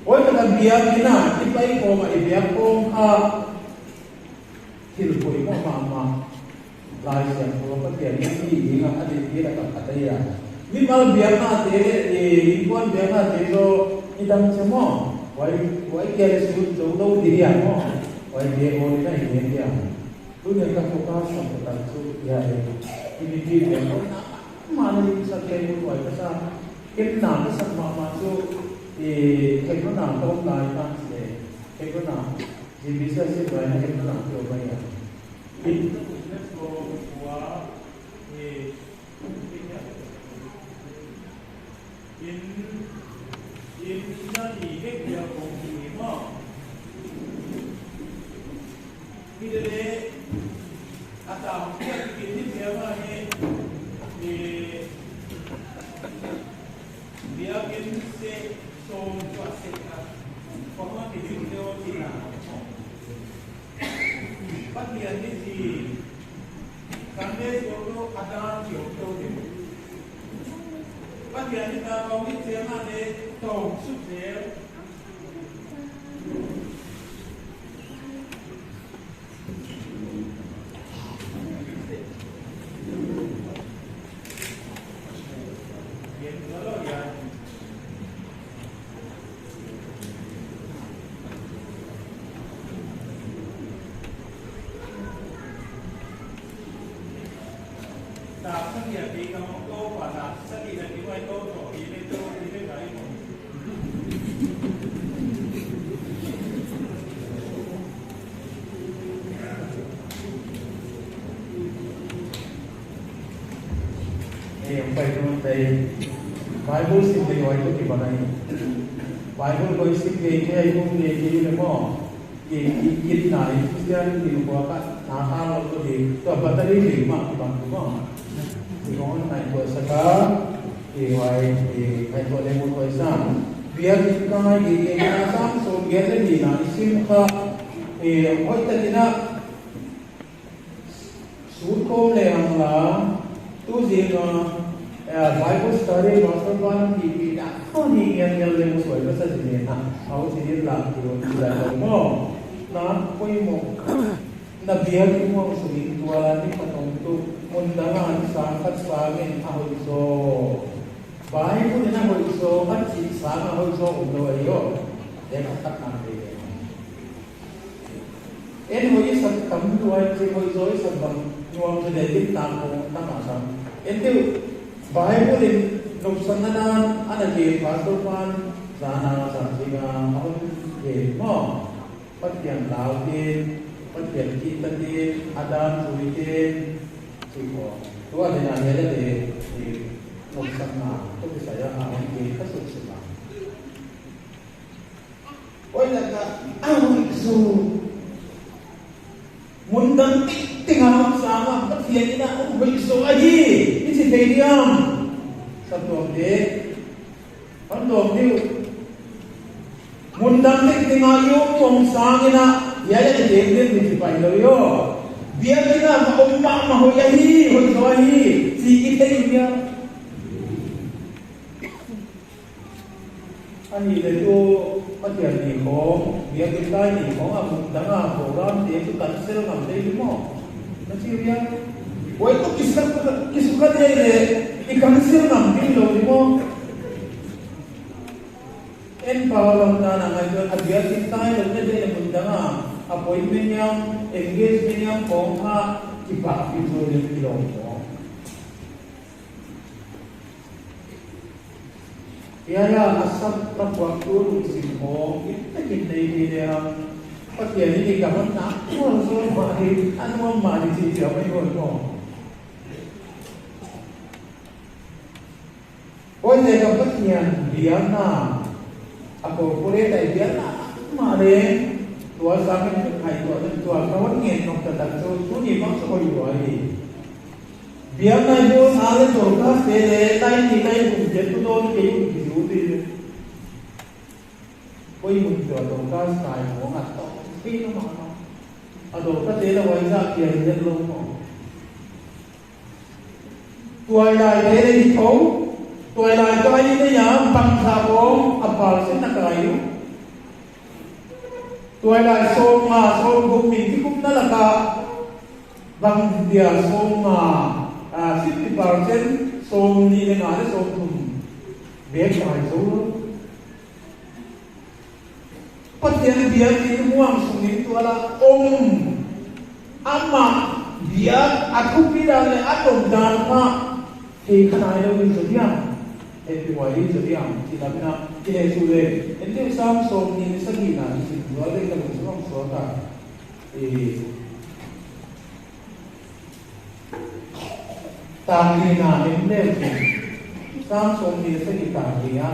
Hawi taka biak in ah i pai khawm ah i biak khawm kha thil pawimawh mah mah lai siam thu a Pathian in mi ding ah a din tir a ka khat a ia. Mimal biakna te i inpuan biakna te chu i dam che maw? Wai wai kel chu zo lo ti hian maw? Wai be aw in a in en hian tun ka focus sam ta tak chu ia e i mi ti biak aw na mah na in sak lei mun wai ka sa kem na ka sak mah mah chu i theihna na ka awm lai tan che theihna na GBC a sim lai na theihna na te awm a ia. Pathian hi chi Sunday school chu a dan thiam to ni. Pathian hi ta ko hi chiang a ne tawng sup zel. Bible sim dei oi tu ki banai Bible koi sim dei ke ai hum dei ke le mo ki kin na i Christian ki ko ka na ha lo to di to battery li ma ki bang mo ki ngon nai to saka ki wai ki nai to le mo koi sa biak in kai ki ke na sam so ge le ni na sim kha e hoi ta tina Sur khawm leh ang la, tu zinga Bible study Pastor Van tih tih dah kha ni ngial ngial leh mu sawi hmasa chi nen a au chi din lah tur ti dah lo maw? Na pawimawh na bial i muang sumin tuala ni patawng chu hmun danga an sang khat sangin a hawi zawk. Bible in a hawi zawk a chih sang a hawi zawk awm lo a i aw. Lehkha khat nan thei ve ang. En hawi sak tam hnuai chi hawi zawi sak bang nuam chu leh tin tan pawh tam ah sam. En deuh Bible in nawmsak na nan a na ke pastor pan zan ah zan zing ah a hawn ve maw? Pathian lau tin Pathian tih ta tin a dan chui tin chi khaw tu a hnenah he la te i nawmsak na ka ti sai a a hawn ke kha suk suk ang. Oi laka ang zu mun dang tik ting ang sanga Pathian ina um hoi so a hi i chi thei diam sap tuam te kan tuam diu mun dang tik ting a yu tuam sang ina ya ya te din mi chi pai lo yo biak ina ma om ma ma hoi a hi hoi so a hi chi ki thei diam. A nih leh chu Pathian nih khawng, Biakinn lai nih khawng a hmun dang ah program te chu kan sel ngam thei hi maw? Na chim hian buai tuk i sak i suk a nei leh i kan sel ngam ding lo ni maw? En pa lam dan ah ngaih chuan a Biakinn lai lo na dei hmun dang ah appointment yang engagement yang khawng kha ki pah fi chu rin i lawm maw? Tiaia a sak ka puak tur lungsim hawng in takin nei hi nia. Pathian in i ka hawn nak tual zawn mah hi a nuam mah ni chi chiau mai hawi maw? Pawite ka Pathian biakna a corporate ai biakna mah le tual sang in kan ngaihtuah deuh tual ka wan ngen nok ta tak cu tu ni bang sa hoi rua hi. Biakna i bawl nga le dorkas te le lai ni lai kum te tu dawn kei um ki zu ti poi mun tua dorkas kai mo nga to thei no ma ma a dorka te la wai za kian zen lo mo. Tuai lai te le hi tho tuai lai kai ni ne ya bang tha bong a par sen na kai u tuai lai som nga som kum min ki kum na laka bang dia som nga 50% som ni le nga le som thum ve kai zo Pathian biakinn huang chungin tuala um amah biak a thupi dan le a ton dan kha thei kha nai lo in zodiam APY in zodiam ti lam ina ti he chu le en deuh sam sawm ni ni sahnih na ni sim zual le ka lung sawm sual ta i tang li na en deuh chu sam 20 ni sahnih tang li a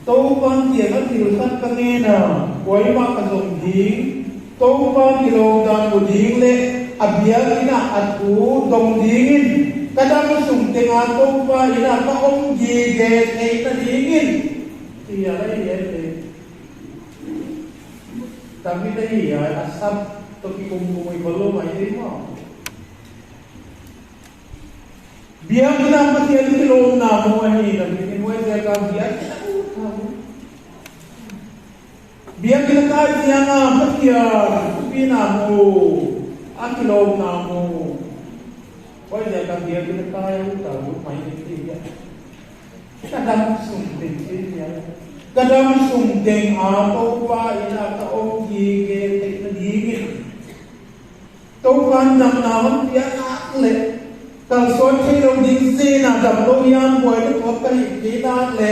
Topan tiang a thil khat ka ngen a, kuaima ka zawm ding. Topan i lawm dan bu ding le a biakinn ah a thu dong ding in ka dam sung teng ah Topa inn ah ka um gi ge thei na ding in ti a rei em le. Tamit a hi ai a sap to ki kum kum i balo mai thei maw? Biakinn ah Pathian hi lawmnak maw a hi na mit in muai zel ka biakinn a um kha mu. Biakinn a kai tiang ah Pathian thupi na mu a ki lawmnak mu. Koi zel ka biakinn a kai a u ta u mai ni ti ya. Ka dam sung ding si ya. Ka dam sung ding a to pa ina ka om gi ge te na dingin. Topan damnak an piahnak le kalsawn thei lo ding zen ah dam lo hian buai na tuak ka nih tinak le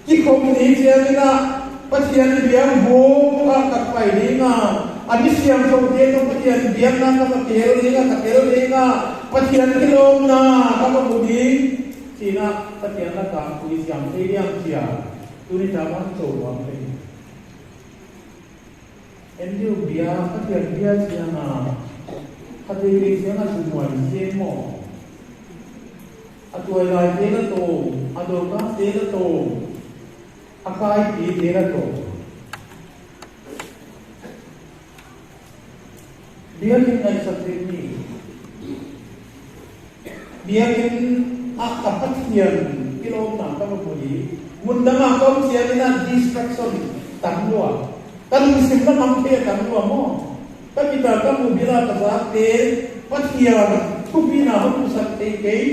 tikhom ni ciamin ah Pathian biang bu ah ka pai ding ah an i siam tho te to Pathian biaknak ka va tel ding ah ka tel ding ah Pathian kilawmnak ka va hmu ding sinah Pathian lakah pui siam thei diam cia tuni ta an co ruang thei. Andrew bia Pathian bia siang ah khatte te siang ah sumuai se maw? A tuai lai te la tawm, a dawrkas te la tawm, a kai pi te la tawm. Biakinn ngaihsak dingmi Biakinn ah ka Pathian tilawmnak ka va hmu i hmun dang ah ka um sianginn ah distraction tam rua. Ka lungsim na mang the a tam rua maw? Ka mitar ka mu bila ka zaak te Pathian thupi na hon sak te kei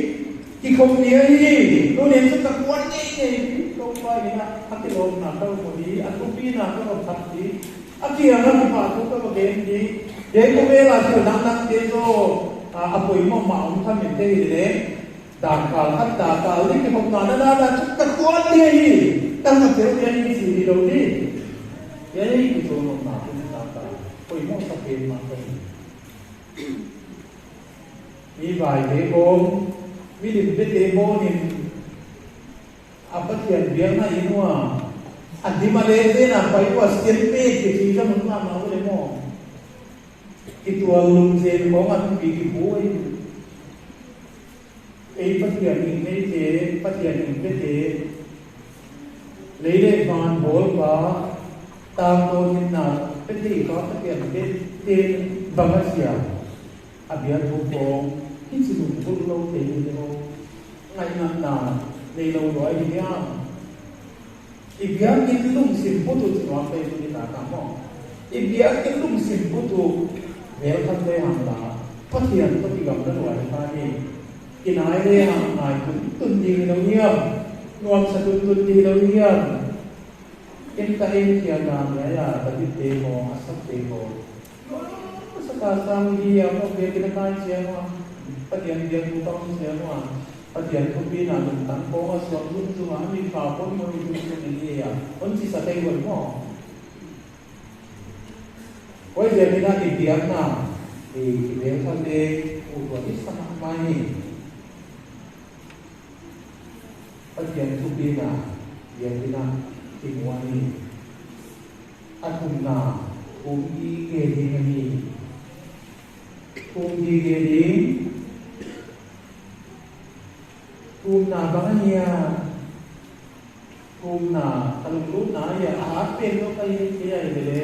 ki khom ni hi nu nen chu ka kuan ngei ngei pi tlawmpa in a tilawmnak ka va hmu i a thupi na ka va that i A kiang a mipa cu ka va ken i he khawvel ah thil dangdang te cu a pawimawh mah um tham in te hi le dan kal khat ta kal ding ki hom na na na cu ka kuan te hi kan ka tel te hi si lo ni he ki chu nom na tu ta ta pawimawh sa pen ma ka ni mi vai te bom mi lim te te bon in A Pathian biaknak i nuam a hnim a le te na pai ua sian pe ti chi ka mun ma ma le mo ki tual lung zen kong an pi ki pu ai ei Pathian ning nei te Pathian ning te te lei le van bol pa tang to hin na pe te ka Pathian te te bang a sia a bia thu kong hi chi lung bul lo te ni ho Ngaihngaknak nei lo rua i hiam. I biakinn lungsim putu cu nuam pei cu ni ta ka maw? I biakinn lungsim putu vel khat le hang la Pathian ka ti gam na ruai kha ni. Kinai le hang ngai tun tun ding lo hiam. Nuam sa tun tun di lo hiam. In ka en kia na me ya David te mo Asap te mo. Saka sang hi a mo biakinn a kai chiang a, Pathian biaktu tong chiang a, Pathian thupi na lung tang pawng a suak zung zung a, mi fa pon mo ni zung zung in i a, on chi sa tei hoi mo. Hoi biakinn ah i biak na i bel kha te u tuan i sama mai ni. Pathian thupina biakina i hmu a ni. A thumna thum i nge ding a ni. Thum i nge ding? Thumna bang a nia. Thumna ka lunglut na a nia. A hat pen lo ka i thei a i le.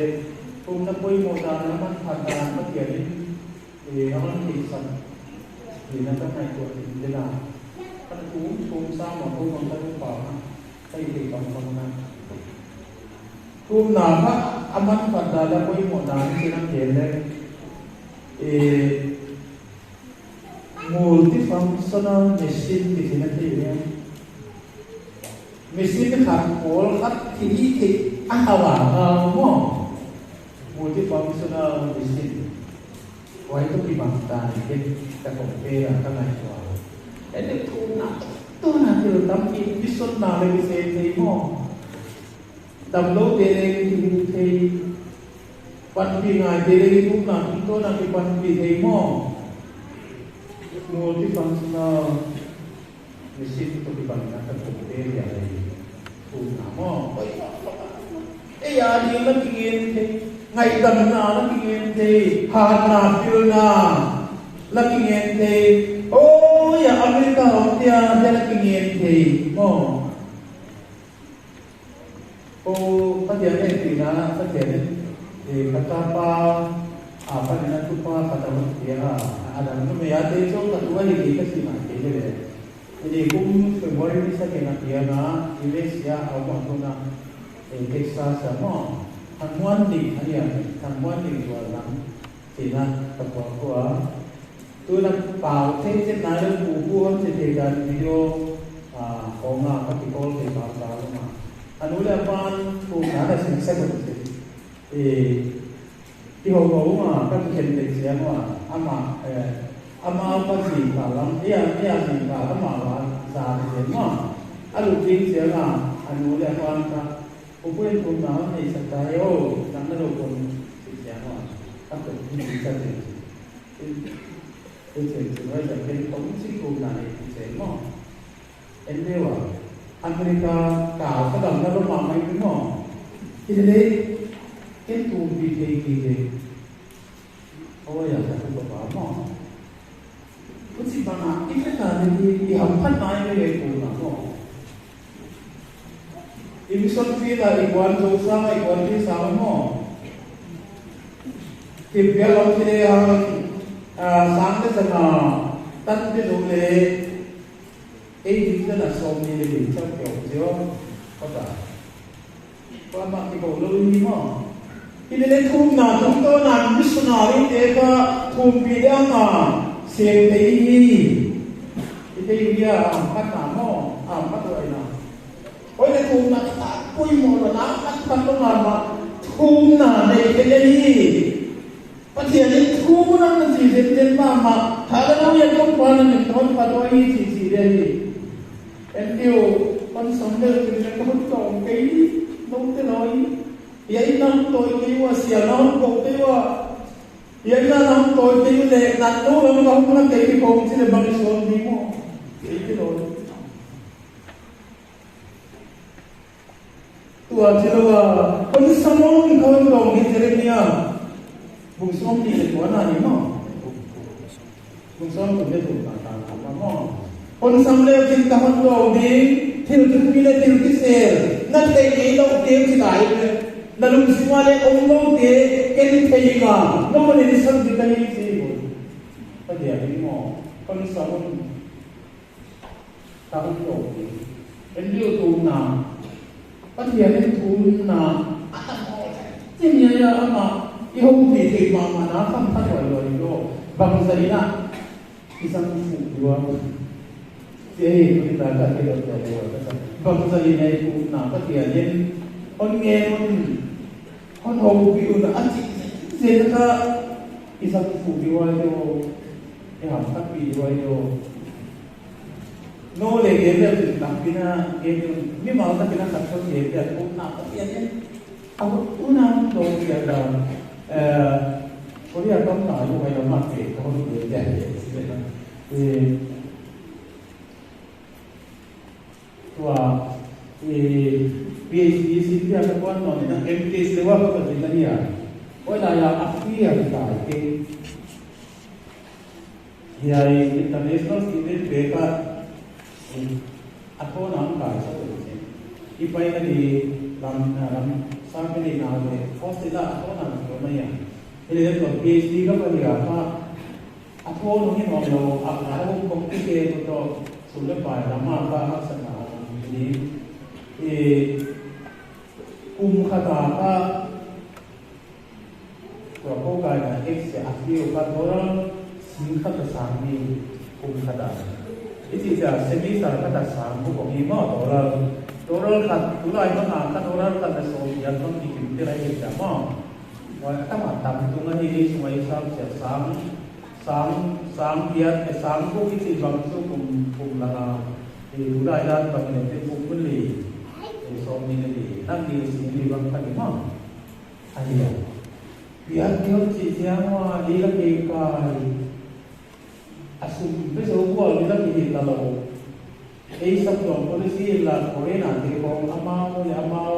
Thumna pawimawh dan leh a hmanphat dan Pathianin i a rawn theihsak tihna ka ngaihtuah thin tel a. Kan thum thum sang maw ko bang ka lupa kha ka i thei bang bang na. Thumna kha a hmanphat dan leh a pawimawh dan hi chu an hel e. I multifunctional machine ti thin a thei hian machine khat pawl khat thi hi theih a hau a ngau maw? Multifunctional machine huai chu ki bang dan te ka compare a ka ngaihtuah a. Heti thumna tuna thil tam hi mission na le mi seng thei maw? Damlo te leng i hmu thei, panpi ngai te leng i thumna thum tawn ah i panpi thei maw? Multifunctional machine chu ki bang na ka compare ya hei thumna maw? Ei a dil na ti ngen thei, ngaihdamna na ti ngen thei, hatna filna la ti ngen thei, awi a America awm tia te la ti ngen thei maw? Aw Pathian en tihna Pathianin i ka tapa a panin a tupa ka dam a ti a, a dam nu mai a te chu ka tu a ni tih ka si mai thei le. Hei kum February ni second a piang a, US ah a awm a hun a, hei Texas ah maw Thangmuan ning a nia, Thangmuan ning zual lam tina ka phuah phuah a, tuna pau thei chet nai lo pu pu hon che thei dan video kawng a ka ti kawl thei pau ta lo ma, a nu leh a pa an thu dan a sin second che i ti ho ho ma ka ti then thei che a maw amah Ama pa zingkar lam ia ia zingkar lamah la za ti zel maw? A lut ding chiang a, a nu leh a pa an kha Upuiin thum nau an nei sak ta e aw, nang na lo pawn ti chiang maw? A kut hi ti ka ti tin ti cheng chu mai zan ken tawng chi thum na nei ti cheng maw? En deuh a, America kau ka dam na lamah mai ni maw? Ti leh ken tum ti thei ti leh. Awi a ka thu ka pa maw? Pu chi bangah i hre ta ni hi i ham phat ngai mai leh tur ah maw? I mission field ah i kuan zo sang a i kuan tir sang a maw? Thim piah lam khi le hang sang te zan ah tan te zo le ei division ah 40 le lim chauh ke awm zio ka ta. Mah ti ko lo hi maw? Hi le thum na thum to nan missionary te kha thum pi de anga sem te hi i te bia am khat na maw am khat roi na oi le thum na ta pui mo lo na khat khat lo ma ma thum na nei te le hi Pathian in thu nan na chi den den ma ma tha la no ya tom pa na min ton pa to hi chi chi de hi Entiu pan sam deuh tin le ka hun tawng kei naute lawi iai na hun tawi kei wa sia na hun koh kei wa iai na na hun tawi kei le nat no lam ka hun na kei ki kong chi le bang i suam di maw kei ti lawi tua chi lo a pan samon ki ka hun tawng hi Jeremia bung som ni le tuan a ni maw Bung sawm kum le thum ta ta ta maw? Pon sam le thil ka hon to ding thil thukmi le thil tisel na thei ngei lo te chi dai le na lung singwa le om lo te ken thei nga no mo ni sam di ka hi chi bu pa dia ni mo pon sam ka hon to ding en liu tu na Pathian in thu na ti ni ya ama i ho ti thei ma ma na kham khat wai loi do bang zai na i sang fu dua ti hei tu ni ta ka ke do ta do ta bang zai nei thu na Pathian in on nge un on ho bi un a chi ze ka i sang fu dua yo i ham khat bi dua yo No le Gabriel cu tampi na Gabriel mimal takin a khat chon Gabriel umnak Pathian nih a unau do tiah da Korea kam ta yu ai ma ke ka hon ke ya si le na e tua wa ka ti na ia. Oi la ya a fia kai ke. Hiai international student pe ka a tho nang kai sa tu che. I pai na di lam lam sa pe ni na le hostel a tho nang ko na ya. Ele to PhD ka pa ya ka a tho no hi no lo a na ko kong ti ke to to su le pai la ma ka ha sa na ni e kum khata kaตัวโคกายนะ X อะฟิวka toral sing khata sang ni kum khata ichi cha semester khata sang bu ko mi mo toral toral khat tulai ma na kha toral khat na so ya thom ni kim te lai cha mo wa ta ma tam tu nga hi ni sumai sam cha sang sang sang piat e sang bu ki chi bang chu kum kum la na e tulai dan bang ne te kum kun li e so ni ne li nang ni sing li bang kha ni mo a hi ya piat kyo chi chiang wa li la ke kai asum pe so ko li la ki ta lo ei sab dong policy la corona te ko amao le amao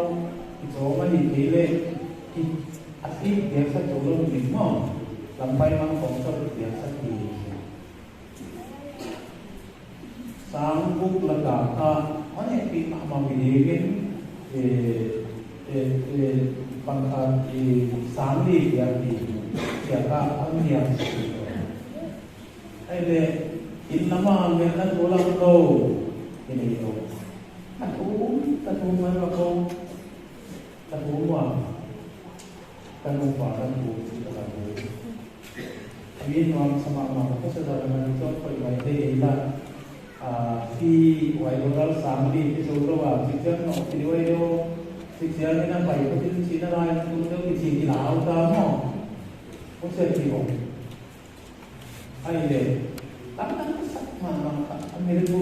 ki cho ma ni te le ki a thi dia sa cho lo ni mo lam pai mang kong sa dia sa ki sang buk la ka ka ane pi ma ma mi ni e e e bang kha e sang li dia ti dia ka an nia ai le in lama me na to la lo ni nei lo ta thu ta thu ma ba ko ta thu wa ta nu pa ta thu ta thu mi nuam sama ma ko sa da na ni to khoi mai te la a fi wai lo ral sang li ti so lo wa chi chen no ti wai lo chi chen ni na pai ko tin chi na lai tu no ki chi ki lao ta mo ko se ti o ai le tam tam sak ma ma Americo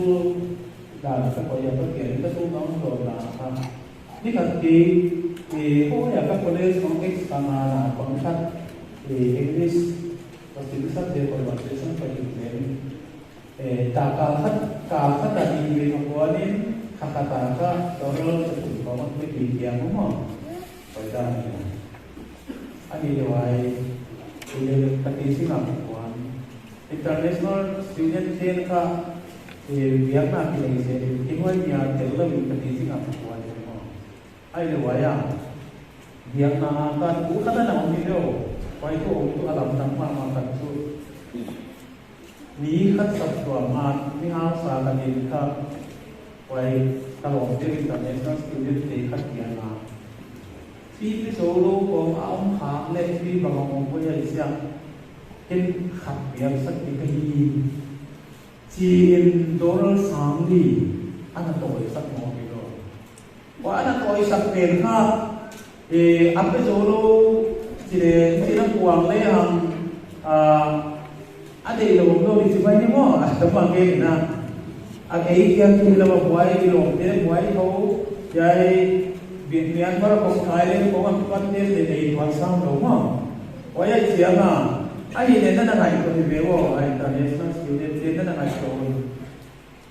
da ka ko ya ka ke ka tu nong lo la ka ni ka ti e ho ya ka college ong x pa ma na pang khat e English pa ti sa te conversation pa ti te e ta ka khat ka khat ta ni ve ko ni kha kha ta ka to ro sa tu ko ma ti ti ya mo mo pa da ni ani le wai le ka ti si na ko international student ten ka e biak na ki le se ki hoi nya tel lo ka ti si na ko ni mo ai le wai ya biak na ka ku ka na ni lo wai ko om tu alam tam ma ma ka chu ni khat sap tua ma ni ha sa ka ni kha wai ka lo te international student te khat ya na phi pi so lo ko a om kha le phi ba ngong ko ya sia in khat biak sak ti ka hi chin doral sang li ana toi sak mo ki lo wa ana toi sak pen kha e ape zo lo chi le chi na kuang le hang a a de lo lo ni chi bai ni mo a ta ma ke na a ei kia ki lo buai ki lo te buai tho yai bian mian mar ko khai le ko am pan te le nei tuan sang lo mo wa yai chiang a ai ne na na ngai ko ni be wo ai international student te na na ngai ko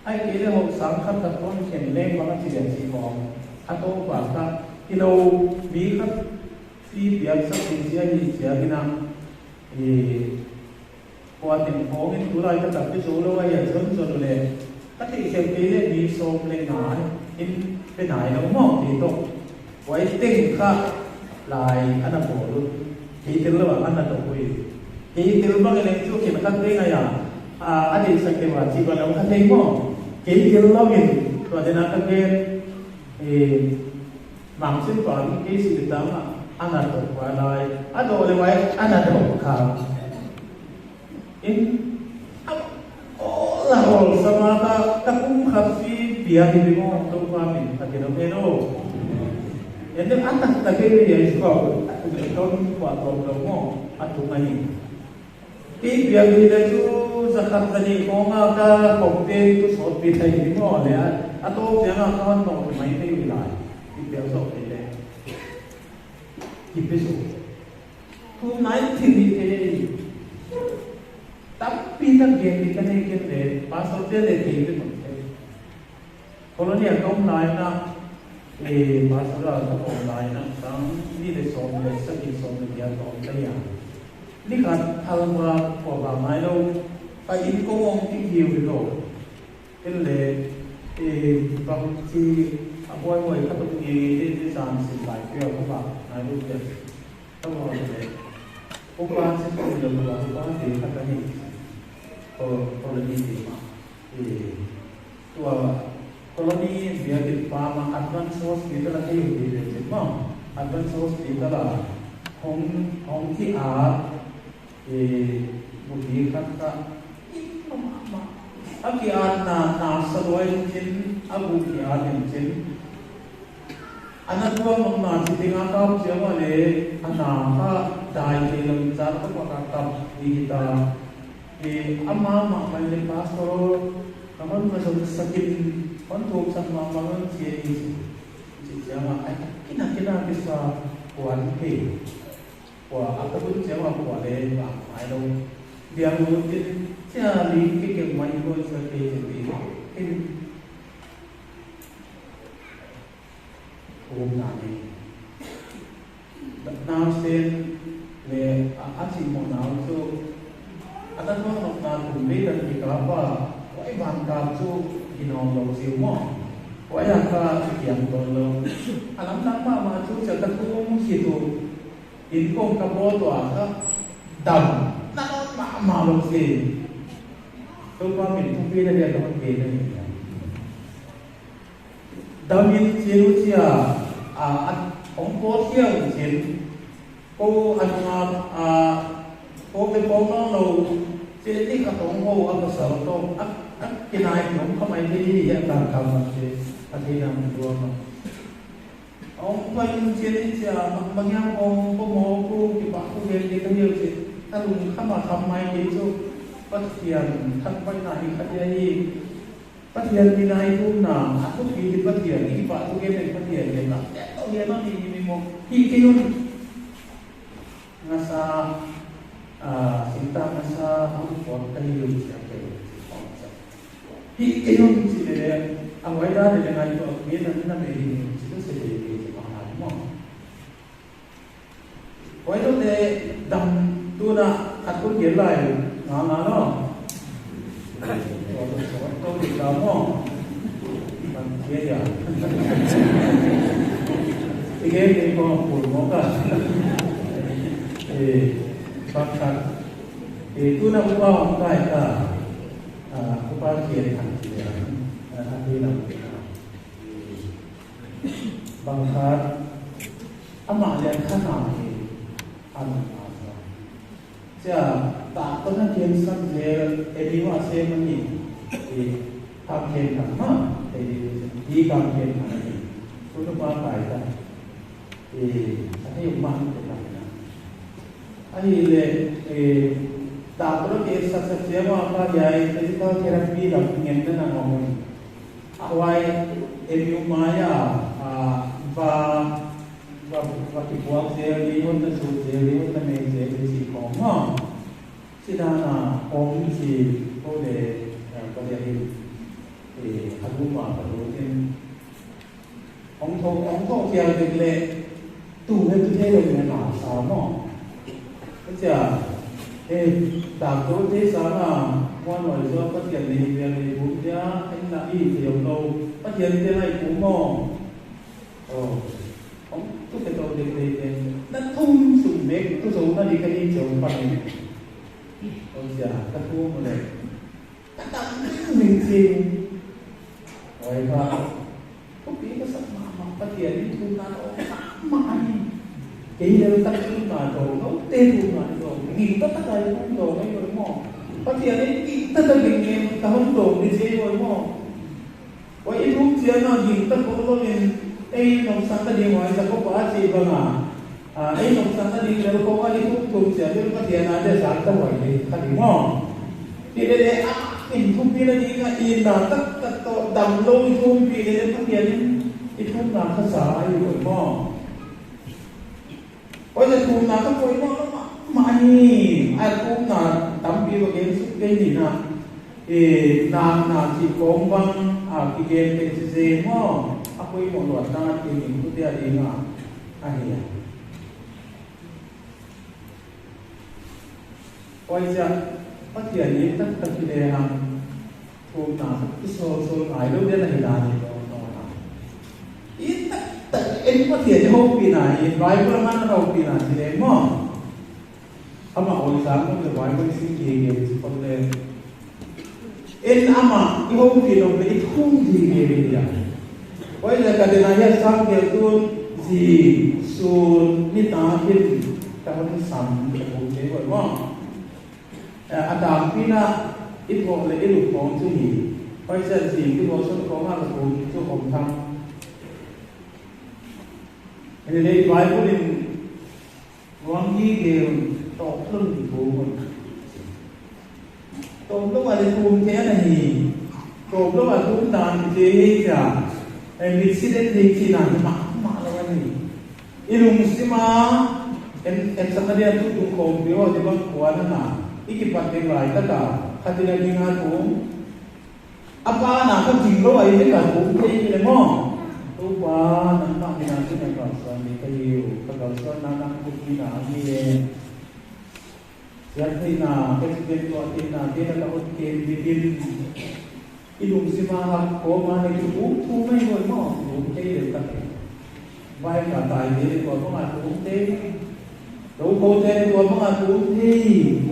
ai ke le ho sang khat ta ton chen le ma chi le chi ko a to pa ka ki lo mi khat fi biak sak ti sia hi sia ki na e kwa tin hong in tu lai ka ta pi zo lo wa ya chon chon le ka ti sem pe le mi som le na in pe nai lo mo ti to wai ting kha lai ana bo lu ti til lo ana to hui ti til ba ke le chu kin khat te na ya a a ti sak te wa chi ba lo kha te mo ti til lo in to de na ka ke e mang sin pa ni ke si ta ma ana to wa lai a do le wai ana to kha in o la hol sama ka ka kum khat fi bia ni mo to pa min kha ke no no en de atak ta ke ni ye ko le ton kwa to lo mo atu mai ti bia ni le chu zakhat ta ni ko nga ka ko te tu so pi thai ni mo le a to pya nga ka no mai te wi lai ti bia so te le ti pe so tu nai thi ni te tapi ta gen ni ka nei ken le pastor te le te te mo te kolonia kom nai na E pastor a ka awm lai na tang ni le sawm le sarih sawm le pia ka awm daih a. Nikhat thal hma khua vang ngai lo ka in ko ong ti hiu ri lo. Tin le e bang chi a huai huai kha tuk nge nge te zan sin lai pia ka vang ngai lo te. Ka vang le upa chi tum lo ka vang upa te kha ka ni colony te ma e tua Colony biakinn pa ma Advance Hospital a hei hui ve chin maw? Advance Hospital ah hong hong khi aa i bupi khat kha in mah mah a ki aa na na saluai in chin a bu ki aa ning chin a na tuang mang na chi ding a kap chiang a le a na kha dai thei lo in caan ka pak a kap ti hi ta i amah mah mai le pastor ka hon hmasat sakin hon thup sak mah mah hon chia i chi chiang ah ai kina kina kisa kuan ke kua a ka bun chiang ah kua le bang mai lo biang lu tin chia li ke ke mai ko sa ke chi ti hin thum na ni Nausen le a chimh nau cu a kan ruang na tum ve kan ti ka pa wai van kap cu i nawm lo siu maw wai ah ka thiam tawn lo a lam dang ma ma cu cha ka thum khi tu in kong ka bo to ah ka dam na non ma ma lo si tu pa min thu pi na dia ka ke na ni David cu cia a ong paw thiang chin ko an nga a ko ke ko nong lo che ni ka tong ho a pasal to a a kinai nom kha mai te hi ya ta ka ma che a thei na mu do ma ong pa in che ni chia ma ngyang ong ko mo ku ki pa ku ge ke ka hiu che ta lung kha ma kham mai ke chu Pathian khat pai na hi khat ya hi Pathian min ai tum na a thupi hi Pathian hi pa tu gen en Pathian hian na te to hian a ni mi mo hi ke yun ngasa a sinta ngasa hun por ka hi yun sia ke hi ke yun chi le a wai da le ngai to mi na na me hi chi to se le ke chi pa ha mo wai to te dam tu na khat kun kian lai nga nga no to ti ta mo ban kia ya ti ke ke ko pur mo ka e pakhat e tu na upa ong kai ka upa kian than chi ya a ti na Bangkhat amah le khanam hi an hna sa. Cia ta to na kian sak zel emi wa se mani i kam khen kan ma e i kam khen kan ni tu pa kai ta i a hei man te ta na a hi le e ta to kian sak sak cia ma ka yai physical therapy lam ngen na na ngom Hawaii emu maia va va va ki buak zel ni hon na su zel ni hon na mei zel ni si ko ma si na na ong si ko le ka le hi e adu ma ka lu tin ong tho ong tho kia dik le tu he tu the lo ni na sa mo cha e ta to te sa na muan noi zo Pathian nei ve nei bu tia anh na i te yom lo Pathian te lai ku mo oh ong tu ke to de de de na thum sum mek tu zo na di ka ni cheu pa ni ong sia ka thu mo le ta tam min chin oi ba thu pi ka sak ma ma Pathian ni thu na o ma ni kei le tak thu na to no te thu na to ngi ta ta kai không to mai rồi mo Pathian ni ngi ta ta ngi ngi ta không to ni che rồi mo oi thu chia na ngi ta ko lo in ei nong sang ta di ngoi sa ko pa chi ba nga a ei nong sang ta di le ko ka ni thu thu chia le Pathian na de sa ta hoi ni kha di mo ti le le a in thu pi na di nga in na tak tak to dam lo i thu pi le Pathian i thu na kha sa ai rồi mo oi la thu na ka koi mo ma ma ni ai thu na tam pi wa gen su ke ni na e na na chi kong bang a ki gen te chi se mo a pawimawh luat tan in in thutia dinga a ni a. Pawisa Pathian hi tak tak hi le ang thum na i sawl sawl ngai lo den a hi dan in lo nawn a. I tak tak en Pathian hi ho pi na hi Bible a hman a ho pi na chi le maw? Amah awi zan awm le Bible sin nge nge chi phawt le. En amah i ho pi awm le i thum di nge nge nia. Pawisa ka den ah hian sang kel tun zi sun ni ta khin ka hon sam ka thum che hawi maw. A dang pin ah i thawh le i lu khawng chu hi pawisa zing i thawh sun khawng ah ka thum chu awm thang. Hei lei Bible in Ruang hi gel tawk tlun ti thu hun. Tawp lo ah le thum the a hi. Tawp lo ah thum dan ti che hi cha hei mit si den thei chi na hi mah mah lo a ni. I lung sim a en en Samaria tu tum khawm pi ho ti bang khua na na i ki pat ding lai tak a khatin a ding a thum. A pa na kha ding lo ai vek a thum thei mi le maw? Tu pa nangmah mi na chu na kal suan mi ka hiu ka kal suan na nang put mi na a mi e. Sian thei na accident tuah thei na te na ka ot ken bikin i lung si ma hak ko ma nei chu um thu mai hawi maw um thei le tak e. Vai ka tai te le tua bang a thu um thei lo ko te le tua bang a thu um thei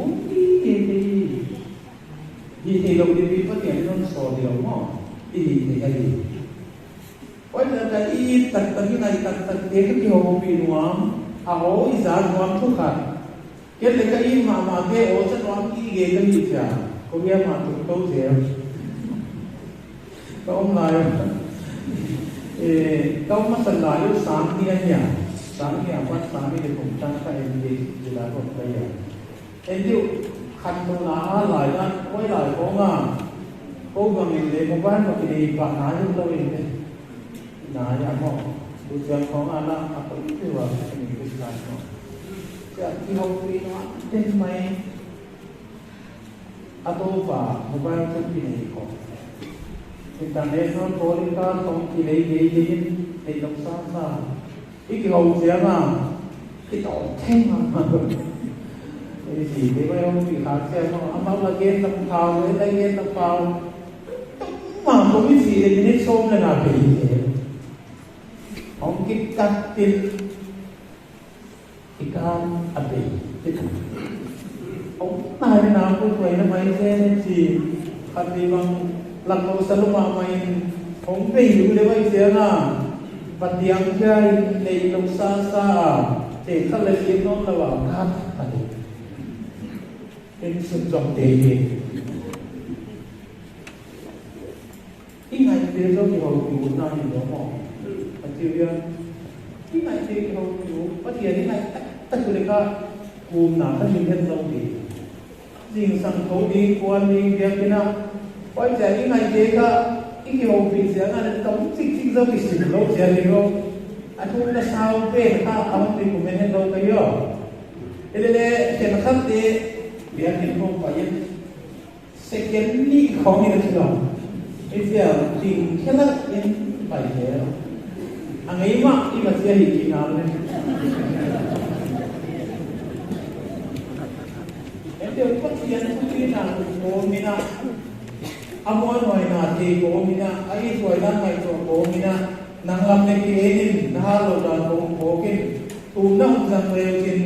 um ti te thei. Hi thei lo timi Pathian in an saw ti lo maw? Ti hi thei a hi. Oi le ka i taktak in ai taktak te ka ki ho pi nuam a ho i za nuam thu khat. Ket le ka i ma ma te o cha nuam ki ge ka hi chia Korea ma tuk to zel. Ka om lai e ka om san lai u sang ni a nia sang ni a pan sang ni le kum tang ka en di jila ko ka ya. Hei deuh khat lo na a lai nan khawi lai kawng a ko bang in le mobile bak in ei pah nai lo in le nai a maw tu chiang khawng a la a poi deuh a ka ni English lai maw chiah ki ho pui no a ten mai a to pa mobile chu ki nei kho internet non calling ka thong ki lei lei lei in ei lo sa sa I ki ho chiang a, i tawh thleng a. Hei si te mai ho ti kha chiang maw, a mau la gen tak phau le lai gen tak phau. Tum ma ko mi si le minute sawm le na pe hi te. Hong ki kat tin i kan a pe ti tu. Ong nai na ko tuai na mai se chi khat ni bang lak lo saluma mai hong pe yu le mai chiang a. Patiang hian nei lo sa sa a, che kha le sim nawn lo ah khat a ni. In sum zawng te hi i ngaih te zawng i ho ti u na ni lo maw? A ti viau. I ngaih te i ho ti u, Pathian i ngaih tak tak u le kha kum na kha hlim het lo ti. Zing sang tho ding kuan ding biakinn ah Pawichia i ngaih te kha i ki ho pi chiang a tam chik chik zo i sim lo chia ni ro a thum na sau pe kha a hong ti kum en lo ka yo elele then khat te biakinn kong pa in second ni khong in a lo i chia ting khela in pai he a ngei ma i ma chia hi ki na le. Hetiang Pathian thupuina kawmin a, a mualnuaina te kawmin a, a inhruaina ngaihtuah kawmin a, nang lam leh ki enin na hal lo dan kawng bawkin tumna awm zang reukin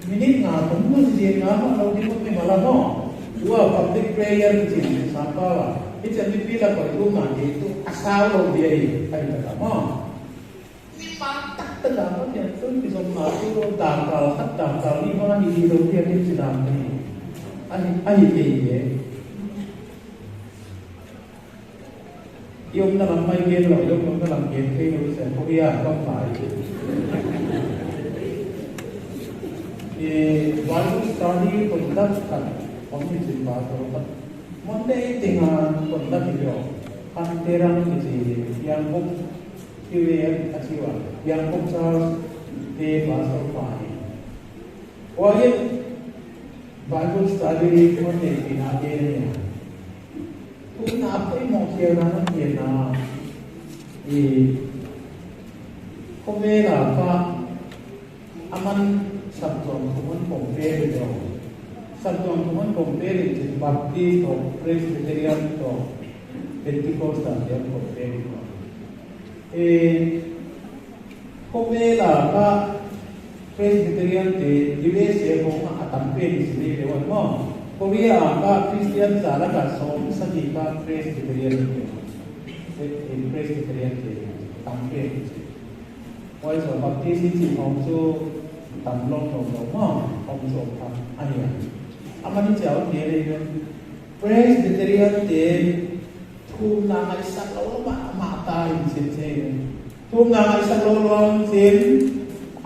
minute nga tum na zir nga mah lo ding awm em ala maw? Tua public prayer ki chin sang pau a, i chan mi pi la kawih tum na te chu a sau lo bia i a in ta maw? Mipa tak tak ah Pathian chuan mi zawm hna chu darkar khat darkar ni hmanga ni hi lo biakin chi dan ka ni a ni a ni thei hle. I awmna lam mai gen lo, i awmna lam gen phei lo i sen pawh i a kam hlai. I Bible study conduct khat awm ni chin pa tawh khat Monday tinga conduct i hlawh khan terang i chi yang bawk Thileng a chiu a, Yangkawp Charles te pastor pa a ni. Huain Bible study Monday pinah te a ni a. Tunah pawimawh thial dan an thian a i. Khawvela kha a man Saptuam thum an pawm ve ni lo. Saptuam thum an pawm ve ni chu Baptist tawh Presbyterian tawh Pentecostal te an pawm ve ni lo. E Khawvela kha Presbyterian te USA kawng a tam ve ni si nei deuh an maw? Korea ah kha Christian zala kha 20 kha Presbyterian ni deuh. Presbyterian te tam ve ni si. Huaizawh Baptist hi chin awm chu tam lawm lo lo maw awm chu awm kha a nia. Amah hi chiah awm hle rei ve. Presbyterian te thumna ngaihsak lo lawm ah amah ta in chim che in thumna ngaihsak lo lawm chin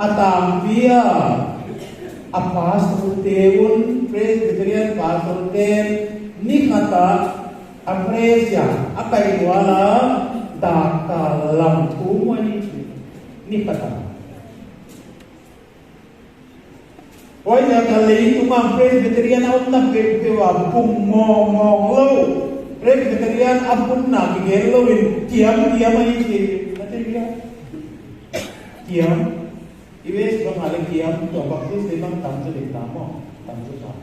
a tang bia a pastor te un Presbyterian pastor te nikhat ah A Presia a kai rual a dak ta lam thu mawi ni thin ni khat a. Pawisa ka lei tum a Presbyterian a awm na pek deuh a pum ngawng ngawng lo Presbyterian a hmun na ki gel lo in tiam tiam a hi thin a ti ria tiam US bang ah le tiam to Baptist te bang tam chu dik ta maw tam chu ta.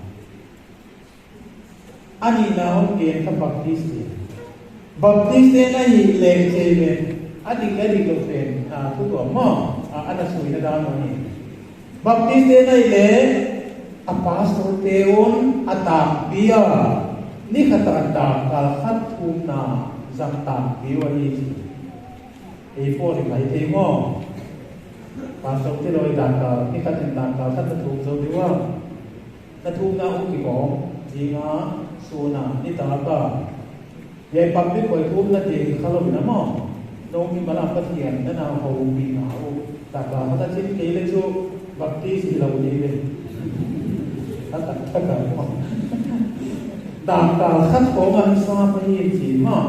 A nih na awm ken kha Baptist te. Baptist te na hi leng chei ve a dik le dik lo fen a thu tuah maw a a na sawi na dan maw ni. Baptist te na hi le a pastor te un a tak bia ni khat a tak kal khat thum na zang tak biu a hi chi. Ei pawh ni mai thei maw? Pastor te loi dak kal ni khat in dak kal khat na thum zo deuh a. Na thumna u ti kawng zinga suna ni ta ka he public koi thumna ti hi kha lo in a maw no mi mala Pathian na nau ho pi na u ta ka hata chin kei le chu Baptist hi lo ni ve a tak tak a maw dak ta khat kawng an sa pa hi chi maw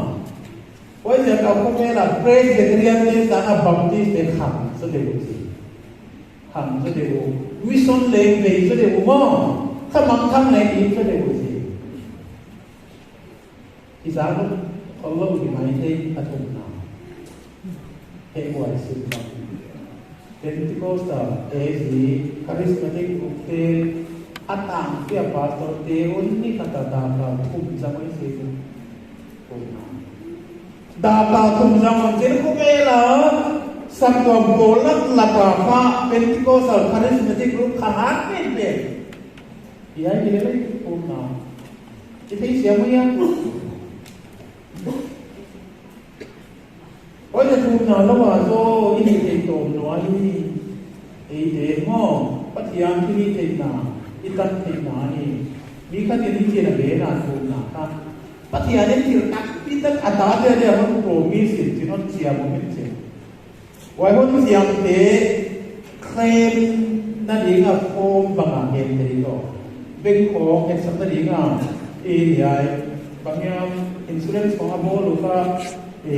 Oi zia ka khawvela Presbyterian te sana Baptist te kham chu deuh chi. Thang chu deuh u. Mission leng vei chu deuh u maw? Thlamang thang leng in chu deuh u si. I za lo khol lo hi mai thei a thum hna. Hei buai sim bang. Pentecostal, AZ, Charismatic group te a tang tia pastor te un ni khata da ka thum zang oi si chu thum hna. Data thum zang on chin khawvela Saktuam pawl lat lata kha Pentecostal Charismatic group kha han pen pen iai mi le lai pum na i thei sia mai a oi na thum na lo wa zo i ni thei tom nuai ei te ngo Pathian thi ni thei na i tan thei na ni mi kha tin hi chin a be na thum na kha Pathianin thil tampi tak a ta te le hon promise in chin hon siam awm in che. Wai hon siam te claim na ding a form banga ngen thei to. Bank khawng ngen sak na ding a e niai bangiam insurance khawng a bol u kha e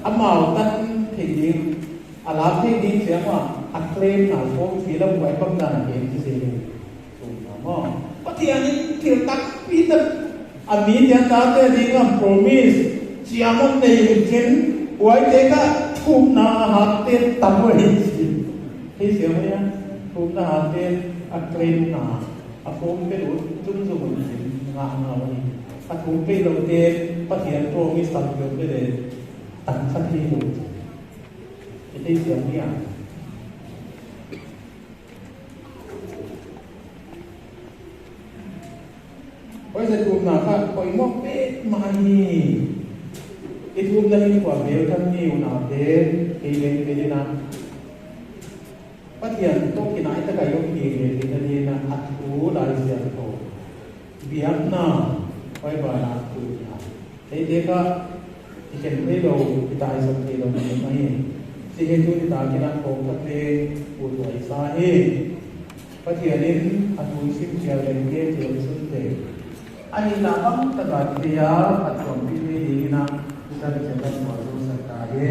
a mau tan thei ding a lam thei ding che ma a claim na form fill up wai bang dan a ngen chi se. Pathianin thil tampi tak a mi te ata te ding a promise chiam an nei hun chin uai te kha thumna a hat te tam a hi si hei sia mai a thumna hat te a claim na a form pe lu chung chung an chin nga nga a ni a thum pe lo te Pathian promise tam pe pe le tam kha thei lo hei sia mai a. Oi za thumna kha pawimawh pek mah a ni. I thumna hi kua bel kan ni unau te kei leng ve din a. Pathian tawk in ai taka yom hi ve din a din a a thu lai ziak tho. Biakna Bible ah thu ni a. Hei te kha i ken thei lo, i tai sak thei lo ni mai. Si he chu ni ta kina kawng kha te u tuai sa hi. Pathianin a thu chhimchhiar leh te thiam chhun te a ni lah bang taka tia a thuam pi mai dingin a Peter Chetan Mualzo sak ta hi.